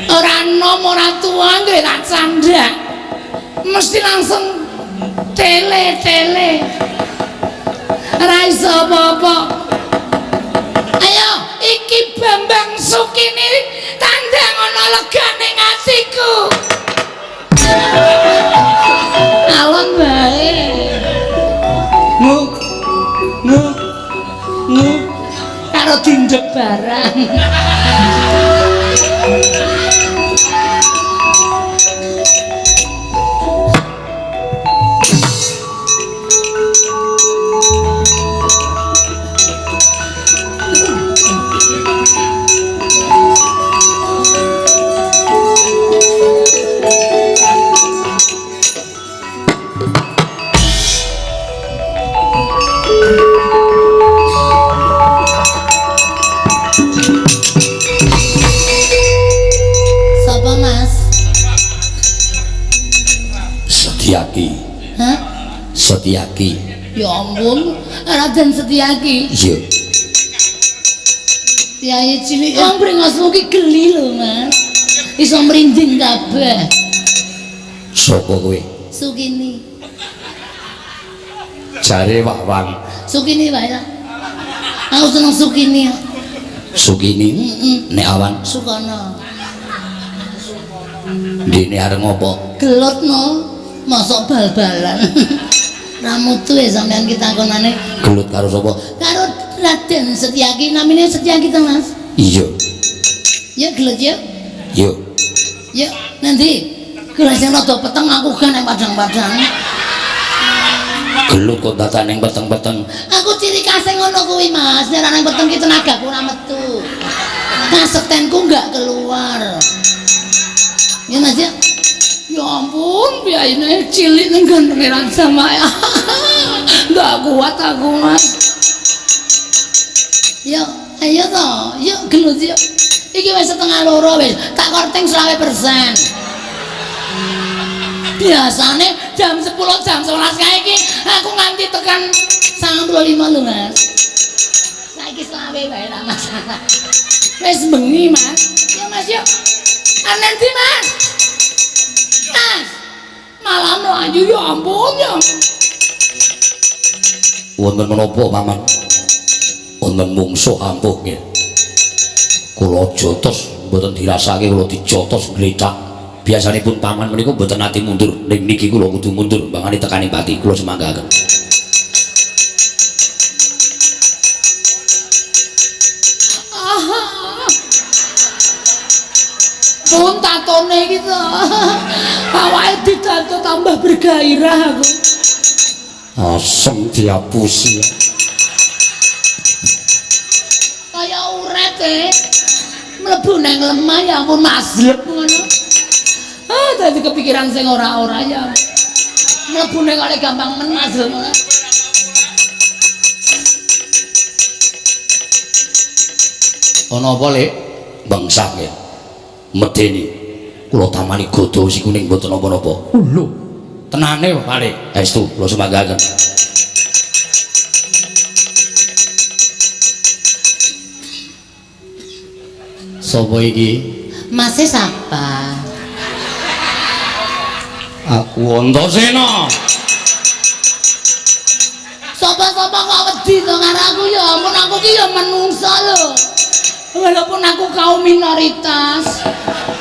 Ora enom ora tuwa nggih tak candhak. Mesti langsung tele-tele. Ora iso apa-apa. Ayo, iki Bambang Sukini tandang ana legane atiku. Alon wae. Nguk. Nguk. Nguk. Karo dindek barang. Sapa Mas? Setiaki. Hah? Setiaki. Ya ampun, Raden Setiaki. Iya. Yai cilik wong brengosmu ki geli lho, Mas. Iso mrinding kabeh. Sapa kowe? Sukini. Jare Wawang. Sukini wae lah. Aku seneng Sukini. Sukini. Heeh. Nek awan Sukono. Dene arep ngopo? Gelut no, mosok bal-balan. Ra mutu e sampean ki takonane. Gelut karo sapa? Karo Raden Setiaki, namine Setiaki to, Mas? Iya. Ya gelut ya. Yo. Ya, nanti gelut sing rada peteng aku gak nek padang-padang. Gelut kok dadak ning peteng-peteng. Aku ciri khase ngono kuwi, Mas. Nek ora nang peteng ki tenagaku ora metu. Kasektenku enggak keluar. Ya Mas ya. Ya ampun, biayane cilik ning gantenge sama. Gak kuat aku, Mas. Yo, ayo to, yuk gelut yuk. Iki wis 1:30 wis, tak korting 20%. Biasane jam 10 jam 11 kae iki aku nganti tekan 95 lho, Mas. Saiki 25 wae ra masalah. Wis bengi, Mas. Yo, Mas, yuk. Anen ndi, Mas? Mas. Malah mlayu ya ampun ya. Wonten menapa, Paman? Wonten mungsuh ampuh nggih. Kula jotos mboten dirasake kula dijotos glecak. Biasanipun paman menika mboten nate mundur. Ning niki kula kudu mundur mbangane tekane pati. Kula semanggaken. Pun tatone iki to. Awake ditato tambah bergairah aku. Asem diapusi. Kaya uret e. Mlebu nang lemah ya ampun mazlep ngono. Ah, dadi kepikiran sing ora-ora ya. Mlebune kok gampang men mazlep ngono. Ana apa, Lek? Bangsah nggih. Medeni. Kula tamani godha wesi kuning mboten napa-napa. Lho, tenane Pak Lek. Estu kula sumanggaken. Sapa iki? Mase sapa? Aku Antasena. Sapa-sapa kok wedi to karo aku ya ampun aku ki ya menungsa lho. Walaupun aku kaum minoritas,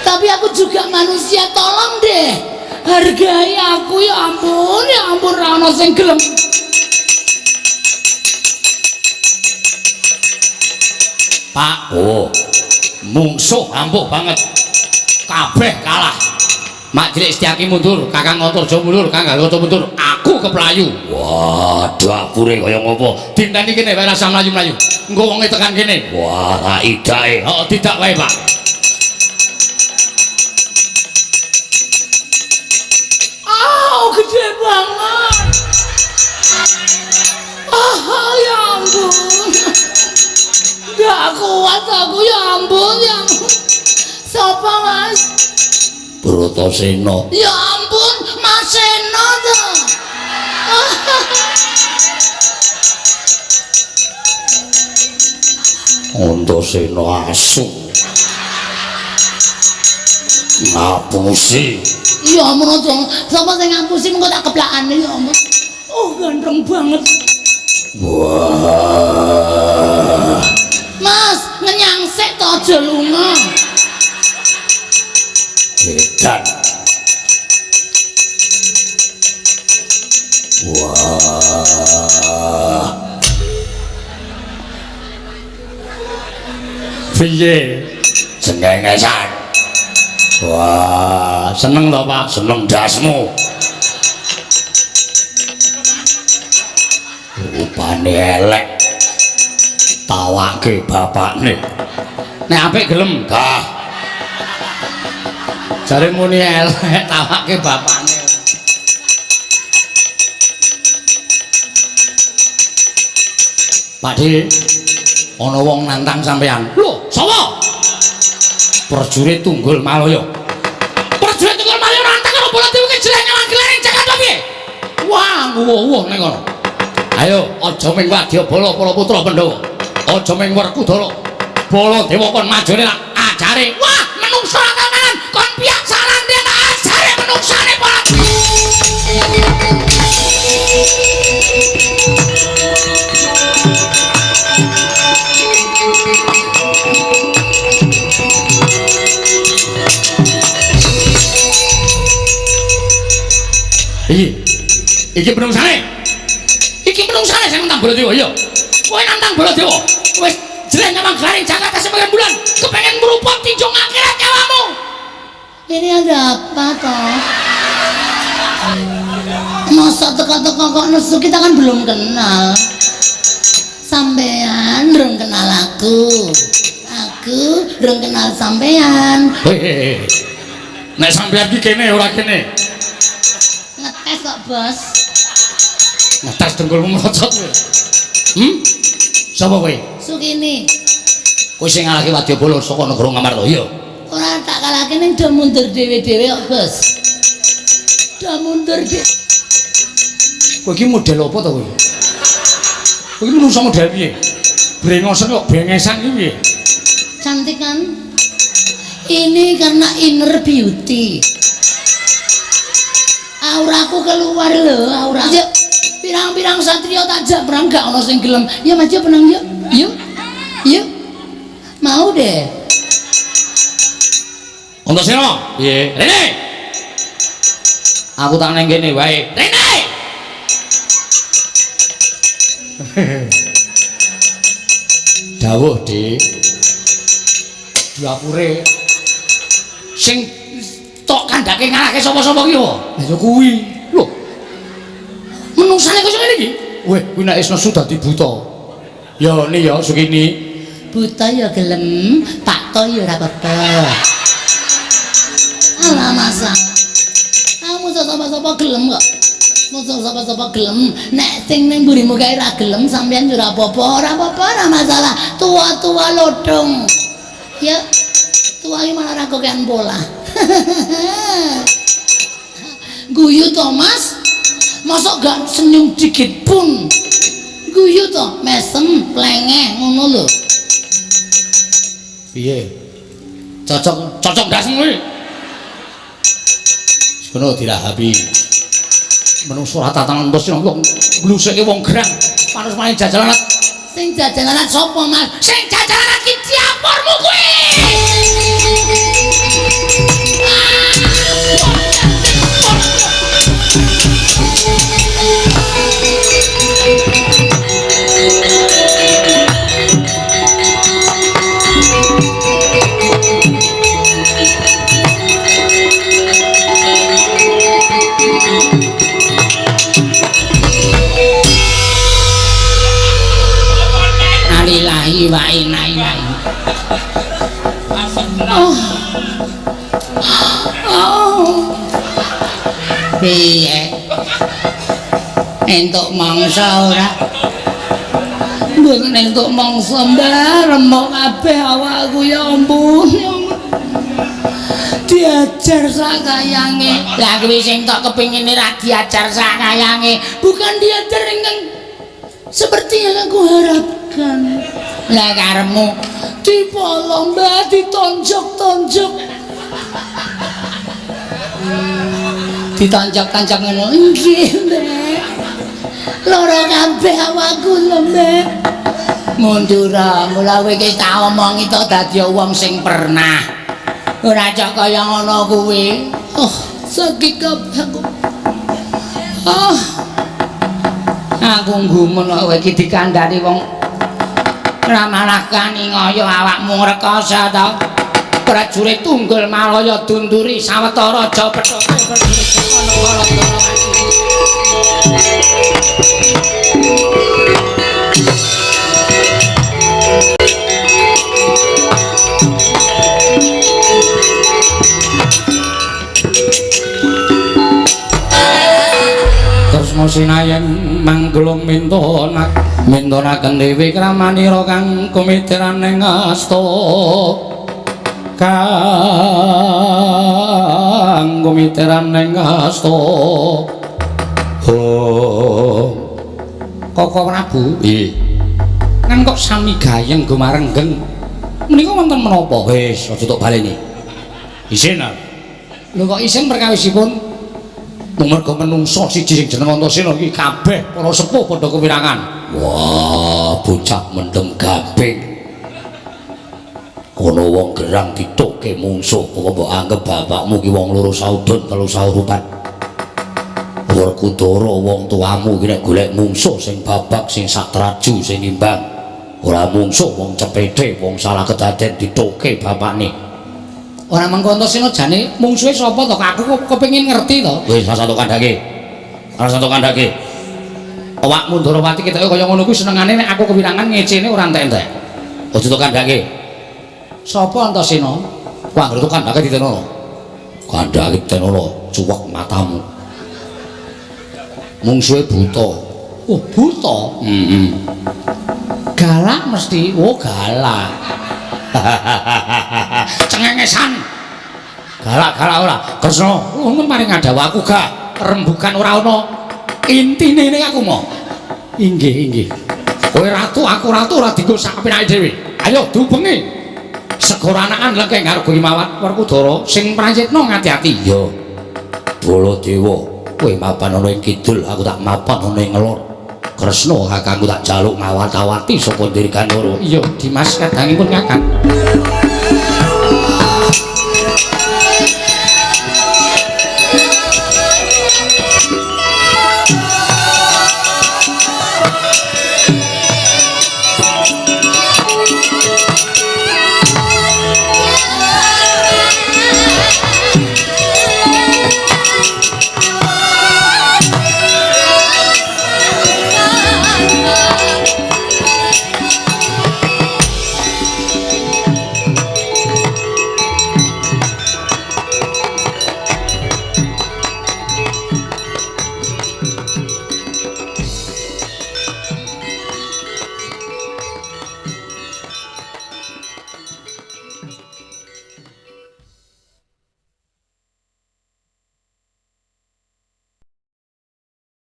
tapi aku juga manusia, tolong deh. Hargai aku ya ampun ra ono sing gelem. Pak, oh. Mungsuh ampuh banget. Kabeh kalah. Mak Cilik Setyaki mundur, Kakang Antarja mundur, Kakang Gatot mundur, aku keplayu. Wah, dapure kaya ngopo? Dinteni kene wae rasa mlayu-mlayu. Engko wonge tekan kene. Wah, ra idake. Heeh, tidak wae, Pak. Oh, gede banget. Ah, ya ampun. Gak kuat aku ya ampun ya. Siapa, Mas? Bratasena. Ya ampun, Mas Seno to. Antasena asu. Ngapusi. Ya ampun aja. Sapa sing ngapusi mengko tak keplakane ya ampun. Oh, ganteng banget. Wah. Mas, ngenyang sik to aja lunga. Edan. Wah. Piye? Cengengesan. Wah, seneng to, Pak? Seneng dasmu. Rupane elek. Tawake bapakne. Nek apik gelem, gah. Jare muni elek, tawake bapakne. Pakde, ana wong nantang sampean. Lho, sapa? Prajurit Tunggul Malaya. Prajurit Tunggul Malaya nantang karo Baladewa ki jelek nyawang gelering Jakarta piye? Wah, nguwuh ning kono. Ayo, aja ming wadyabala para putra Pandhawa. Aja ming Werkudara. Baladewa kon majune tak ajare. Wah, menungso akal-akalan kon piyak sarane tak ajare menungsane para. Iki menungsane. Iki menungsane sing nantang Baladewa ya. Kowe nantang Baladewa. Wis jelek nyawang garing Jakarta sebagian bulan, kepengen meruput tinjung akhirat nyawamu. Ini ada apa toh? Masa teko-teko kok nesu, kita kan belum kenal. Sampean belum kenal aku. Aku belum kenal sampean. Hehehe. Nek sampean iki kene ora kene. Ngetes kok, Bos. Ngetes dengkulmu mlocot kowe. Sapa kowe? Sukini. Kowe sing ngalahke Wadyabala saka negara Ngamarta. Iya. Ora tak kalahke ning do mundur dhewe-dhewe kok, Bos. Do mundur dhewe. Kowe iki model apa to kowe? Kowe iki menungso model piye? Brengosen kok bengesan iki piye? Cantik kan? Ini karena inner beauty. Auraku keluar lho, aura. Yuk, pirang-pirang satria tak jak perang gak ono sing gelem. Ya maju menang yuk. Yuk. Yuk. Mau deh. Antasena, piye? Rene. Aku tak nang kene wae. Rene. Dawuh, Dik. Dapure sing tok kandhake ngalahke sapa-sapa ki apa? Lah ya kuwi. Lho. Menungsane kaya ngene iki. Weh, kuwi nek wis nesu dadi buta. Ya ni ya Sukini. Buta ya gelem, Pak To ya ora apa-apa. Alah masa. Kamu sapa-sapa gelem kok. Mosok sapa-sapa gelem. Nek sing ning mburimu kae ora gelem sampeyan ya ora apa-apa, ora apa-apa, ora masalah. Tua-tua lodong. Ya. Tua iki malah ora kokean pola. Guyu to, Mas? Mosok gak senyum dikit pun. Guyu to, mesem, plengeh ngono lho. Piye? Cocok, cocok ndasmu kuwi. Ngono dirahabi. Menungso ora tatanan terus wong bluseke wong gerang. Panus main jajalan. Sing jajalan sapa, Mas? Sing jajalan ki diapurmu kuwi. Innalillahi wa inna ilaihi. Oh. Oh. Piye? Entuk mangsa ora? Mboten entuk mangsa, Mbah, remuk kabeh awakku ya ampun, ya ampun. Diajar sak kayange. Lah kuwi sing tok kepingine ra diajar sak kayange, bukan diajar ingkang seperti yang aku harapkan. Lah karepmu dipolong, Mbah, ditonjok-tonjok. Ditonjok-tonjok ngono. Nggih, Mbah. Lara kabeh awakku lho, Mbah. Mundura, mula kowe iki tak omongi to dadi wong sing pernah. Ora cok kaya ngono kuwi. Oh, sakit kabeh aku. Oh. Aku nggumun kok kowe iki dikandhani wong ora malah kani ngaya awakmu ngrekoso to. Prajurit Tunggul Malaya dunduri sawetara aja pethoke prajurit Jepara Kresna sinayeng manggelung mintonak mintonaken dewi kramanira kang kumitiran ing asta kang kumitiran ing asta. Oh Koko Prabu, nggih. Kan kok sami gayeng gumarenggeng menika wonten menapa? Wis aja tok baleni. Isin. Lho kok isin perkawisipun? Mergo menungso siji sing jeneng Antasena iki kabeh para sepuh padha kewirangan. Wah, bocah mendem gabeng. Ana wong gerang ditoke mungsuh, kok mbok anggap bapakmu ki wong loro saudon telu saurupan. Werkudara wong tuamu ki nek golek mungsuh sing babak sing satraju sing imbang. Ora mungsuh wong cepete, wong salah kedaden ditoke bapakne. Ora mengko Antasena jane mungsuhe sapa to? Aku kepengin ngerti to. Wis rasa tok kandhake. Rasa tok kandhake. Awakmu Ndorowati ketoke kaya ngono kuwi senengane nek aku kewirangan ngecene ora entek-entek. Aja tok kandhake. Sapa Antasena? Ku anggere tok kandhake ditenono. Kandhake ditenono, cuwek matamu. Mungsuhe buta. Oh, buta. Heeh. Galak mesti. Oh, galak. Cengengesan. Galak-galak ora. Kresna, ngono paring ngadawa aku gak rembukan ora ana. Intine ning aku mo. Inggih, inggih. Kowe ratu, aku ratu ora dienggo sak penake dhewe. Ayo diubengi. Segara anakan lengkeng karo Grimawat Werkudara sing prayitna ngati-ati. Iya. Baladewa, kowe mapan ana ing kidul, aku tak mapan ana ing lor. Kresna kakangku tak jaluk ngawat-awati saka Dirgantara. Iya, Dimas kadangipun Kakang.